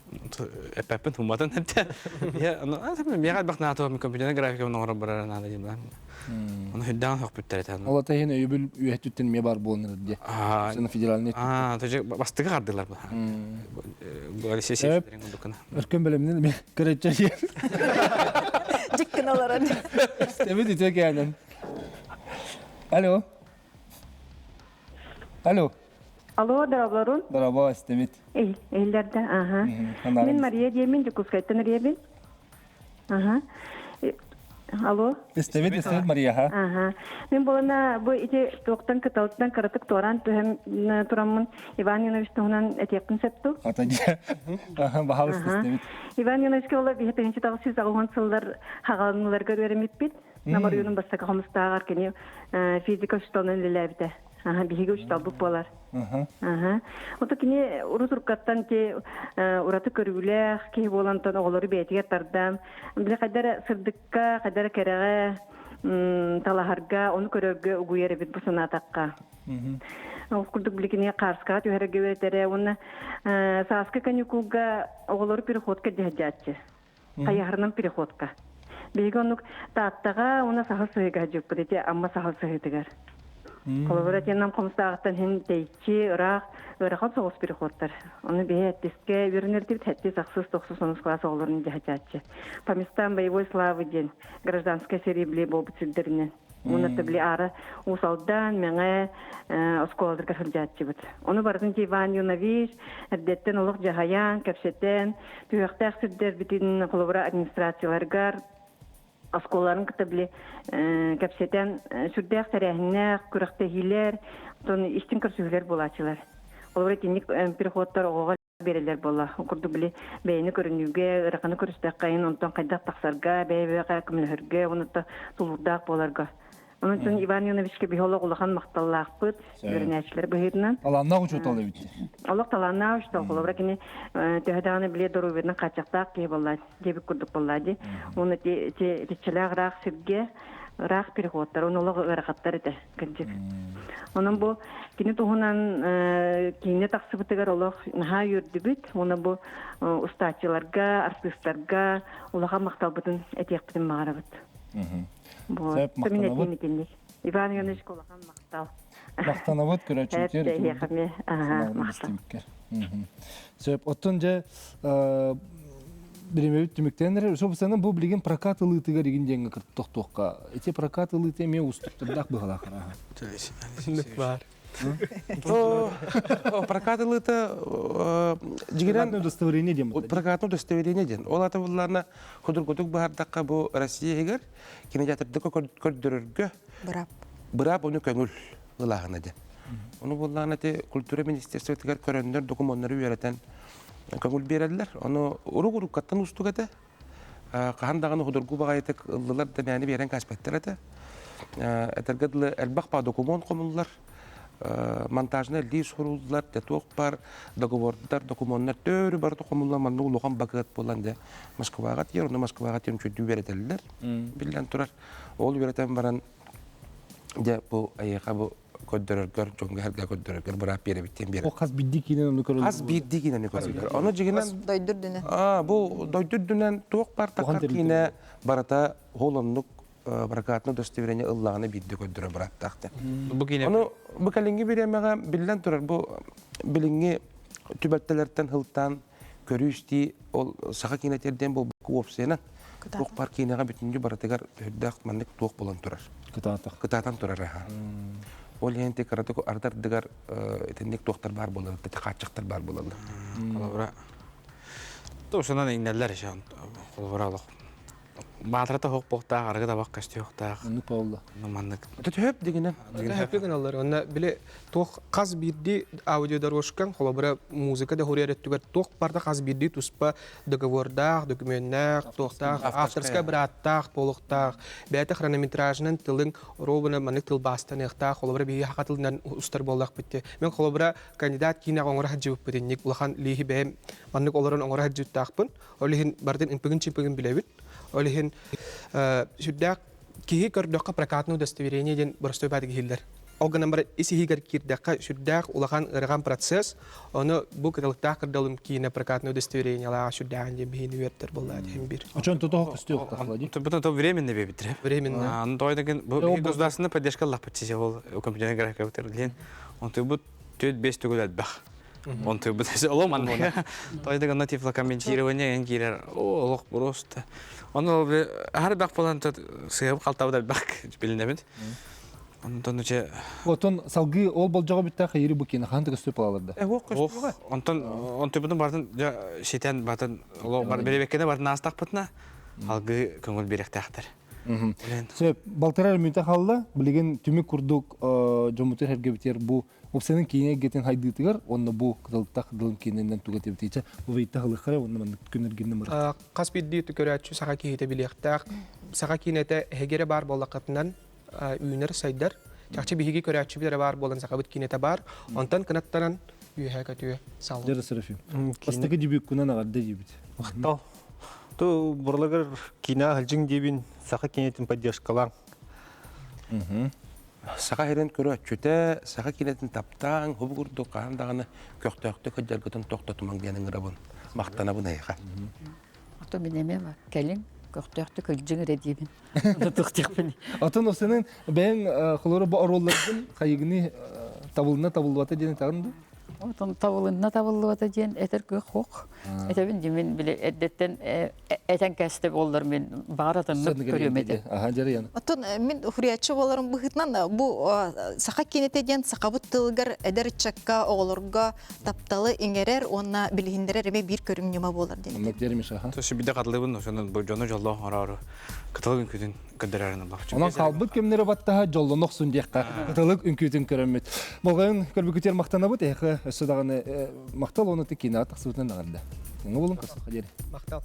Эппэппин хумматын эптэ. Я ну миэхэ элбэх наата компьютерный графикабын оҥорор барара наада диэн баран. Ону үрдээн хохпүттэр этэ. Ол ата иһин өйөбүл үөһэттүттэн эмиэ бар буолан эрэр дии. Сена федеральный. Аа, тоже бастыгы хардылар бу. Бу Алексей Сергеевич курдуккана. Өркөн бэлэмнен эми көрөччө Дьиккин олорон. Эбит үтө кээнен. Алло. Алло. Алло, дороблорун. Дороба, истемит. Эйлерде, ага. Мен Мария диэмин, Дьокуускайтан эрийэбин. Ага. Алло. Истэбит, истэбит Мария, ха. Ага. Мин буолана бу ити туохтан кыталыттан кыратык туораан түһэн тураммын Иван Иванович туһунан этиэхпин сөп дуу? Ата дьэ. Аха, баһалыста истэбит. Иван Ивановичка ола биһи тыһынчы тоҕус аҕыс сыллар хаҕаланыыларга үөрэммиппит. Намар бастакы хомустааҕар кини физика учууталынан үлэлээбитэ. Аха, биһиги учууталбыт буолар. Аха. Ото кини урут уруккаттан ти ураты көрүүлээх киһи буолантан оҕолору бэйэтигэр тардан, били хайдара сырдыкка, хайдара кэрэҕэ талаһарга, ону көрөргө угуйар эбит бу санаатахха. Ол курдук били кини Хаарскаҕа түһэрэргэ үөрэтэрэ уонна сааскы каникулга оҕолору переходка дьаһадьааччы. Хайаһарынан переходка. Биһиги оннук Тааттаҕа уонна Саһыл сыһыыга сылдьыбыппыт ити Амма Саһыл сыһыытыгар. Холобура итинэн Хомустааҕыттан иһин тэйиччи, ыраах, ыарахан соҕус переходтар. Ону биһи сэттискэ үөрэнэрдибит, сэттис, ахсыс, тохсус, онус кылаас оҕолорун дьаһачааччы. По местам боевой славы диэн гражданскай сэрии били буолбут сирдэринэн. Уонна били аара Уус Алдан, Мэҥэ оскуолаларга сылдьааччыбыт. Ону барытын Иван Юнович эрдэттэн олох дьаһайан, кэпсэтэн, түһүөхтээх сирдэрбитин холобура администрацияларыгар оскуолаларын кытта били кэпсэтэн сүрдээх тэрээһиннээх күрэхтэһиилэр, оттон истиҥ көрсүһүүлэр буолааччылар. Холобура итинник переходтар оҕоҕо биэрэллэр буолла. Ол курдук били бэйэни көрүнүүгэ, ыараханы көрүстэххэ онтон хайдах тахсарга, бэйэ-бэйэҕэ көмөлөһөргө, уонна тулуурдаах буоларга. Онон Иван Ивановичка биһи олох улахан махталлаахпыт, үөрэнээччилэр быһыытынан. Талааннаах учуутал эбит. Олох талааннаах учуутал. Холобура кини төһө даҕаны били доруобуйатынан хааччахтаах киһи буолла, диэбит курдук буолла дии. Уонна итиччэлээх ыраах сиргэ ыраах переходтар, уонна олох ыарахаттар этэ, кырдьык. Онон бу кини туһунан киинэ тахсыбытыгар олох наһаа үөрдүбүт. Уонна бу устааччыларга, артыыстарга улахан махталбытын этиэхпитин баҕарабыт. Сөп, махтанабыт. Иван Иванович улахан махтал. Махтанабыт көрөөччүбүтүгэр. Сөп, оттон дьэ Биримэбит түмүктэнэн эрэр. Собственно, бу билигин прокат ылыытыгар игин диэҥҥэ тохтуохха. Ити прокат ылыыта эмиэ уустуктардаах быһалаах арааһа. Баар. Прокат ылыыта дьигинэн удостоверение диэн. Прокатное удостоверение диэн. Ол ата буллаана худургутук быһардахха бу Россия иһигэр кинотеатрдыка көрдөрөргө быраап быраап ону көҥүл ылааһына диэн. Ону буллаана ити культура министерствотыгар көрөннөр докумуоннары үөрэтэн көҥүл биэрэллэр. Ону урук-уруккаттан уустук этэ. Хаһан даҕаны худургу баҕайытык ыллылар да мээнэ биэрэн кээспэттэр этэ. Этэргэ дылы элбэх баа докумуон хомуллар, монтажнай лиис суруллар, туох бар договордар, докумуоннар төөрү барыта хомуллан маннык улахан бакыат буолан дьэ Москваҕа тиийэр, онно Москваҕа тиийэн үчүгэйдик үөрэтэллэр. Биллэн турар. Ол үөрэтэн баран дьэ бу эйиэхэ бу көрдөрөргөр, дьоҥҥо-сэргэ көрдөрөргөр быраап биэрэбит диэн биэрэр. Ол хас биирдии киинэн ону көрөллөр. Хас биирдии киинэни көрөллөр. Ону дьигинэн дойду үрдүнэн. Аа, бу дойду үрдүнэн туох бар тахар киинэ барыта ол оннук прокатное удостоверение ыллаҕына биирдэ көрдөрөр бырааптаах Бу киинэ Ону бу кэлиҥҥи бириэмэҕэ биллэн турар бу билиҥҥи түбэлтэлэртэн сылтаан көрүү-истии ол саха киинэтигэр диэн буолбакка уопсайынан туох бар киинэҕэ бүтүннүү барытыгар үрдээх маннык туох буолан турар. Кытаатах. Кытаатан турар аха. Ол иһин ти кыратык ардардыгар итинник туохтар баар буолаллар, хааччахтар баар буолаллар. Холобура, тушунан иҥнэллэр еще холобура олох Баатырата хоқ буохтаах, арыгы табах көстүөхтээх. Оннук буолла. Маннык. Төһөп дигинен. Төһөп гыналлар. Онна били туох хас биирдии аудиодорожкаҥ, холобура музыка да хуруйар өттүгэр туох барда хас биирдии туспа договордаах, докуменнаах, туохтаах, авторскай бырааттаах, буолуохтаах. Бэйэтэ хронометражынан тылыҥ ровно маннык тылбаастаныахтаах, холобура биһиги саха тылынан устар буоллахпыт дии. Мен холобура кандидат киинэҕэ оҥоро сылдьыбыппыт инник улахан лииһи бэйэм маннык олорон оҥоро сылдьыбыттаахпын. Ол иһин барытын ымпыгын-чымпыгын билэбит. Ол иһин сүрдээх киһи көрдөххө прокатное удостоверение диэн боростуой баатык иһиллэр. Ол гынан баран ис иһигэр киирдэххэ сүрдээх улахан ыарахан процесс. Ону бу кыталыктаах кырдалым киинэ прокатное удостоверениелааҕа сүрдээҕин диэн биһини үөрдэр буоллаа диэн биир. Очон тото көстүөхтаах Бу то временно бэбиттэр. Временно. Аны тойдагын бу государственная поддержка лаппыт ол компьютерный графика бутер Он бу төт бес түгел элбэх. Онтуйбут олом манна. Тойдык онно тифлокомментирование эн киирэр. О, олох просто. Ону хар бак болан сыһып халтабыт элбэх билинэбит. Онтон уче Отон салгыы ол болдьоҕо бүттээх хайыры бу киинэ хаһан да көстүө палаларда. Онтон онтуйбутун бартын ситэн батын олох бар беребеккене бартын аастахпытына алгыы көҥүл биэрэхтээхтэр. Сөп, балтарар мүнтэ халла, билигин түмүк курдук дьоммутугар эргэбитигэр бу Опсанын киинэ эйгэтин хайдыытыгар уонна бу кыталыктаах дылын киинэнэн туга тибитичэ бу вейта халыхара уонна маннык күннэргинне мырах. Хас биирдии көрөөччү саха киһитэ билиэхтээх. Саха киинэтэ эһиги эрэ баар буоллаххытынан үүнэр сайдар. Чахчы биһиги көрөөччүбүт эрэ баар буолан сахабыт киинэтэ баар. Онтон кынаттанан үөһэ көтүө салгын. Дьара Серафим. Бастакы дебюккунан аҕарда диибит. Махтал. Ту бурлагар киинэ аһылдьыҥ диибин саха киинэтин поддержкалаан. Саха сирин көрөөччүтэ, саха киинэтин таптааҥ, хобу курдук хаһан даҕаны көхтөөхтүк сылдьаргытын тохтотумаҥ диэн ыҥырабын, махтанабын эйиэхэ. Ото мин эмиэ бар. Кэлиҥ, көхтөөхтүк ылдьыҥ эрэ диибин. Тутуохтуохпун. Отон осенин бэйэҥ холоро бу оруолларгын хайыгыны табылына табыллыбата диэн этэҕин дуу? Отон табылынна табыллыбата диэн этэр кыах суох. Этэбин дии мин били эрдэттэн этэн кэстэ буоллар мин баҕар атыннык көрүөм этэ. Аха дьарыйан. Оттон мин хурияччы буоларым быһыытынан бу саха киинэтэ диэн сахабыт тылыгар эдэр ыччакка оҕолорго тапталы иҥэрэр уонна билиһиннэрэр эмиэ биир көрүҥ ньыма буолар диэн. Оннук диэр Миша. Төсө катылыбын ошонун бу дьону дьоллоох оҥороору кытылык үҥкүүтүн көрдөрөрүн олох. Онон хаалбыт кэмнэри баттаһа дьоллонох сун диэххэ кытылык үҥкүүтүн көрөммүт. Болҕойон көрбүкүтүгэр махтанабыт. Эһиэхэ өссө даҕаны махтал уонна киинэҕэ тахсыбытынан даҕаны. Оҥо булун көрсөххө диэри. Махтал.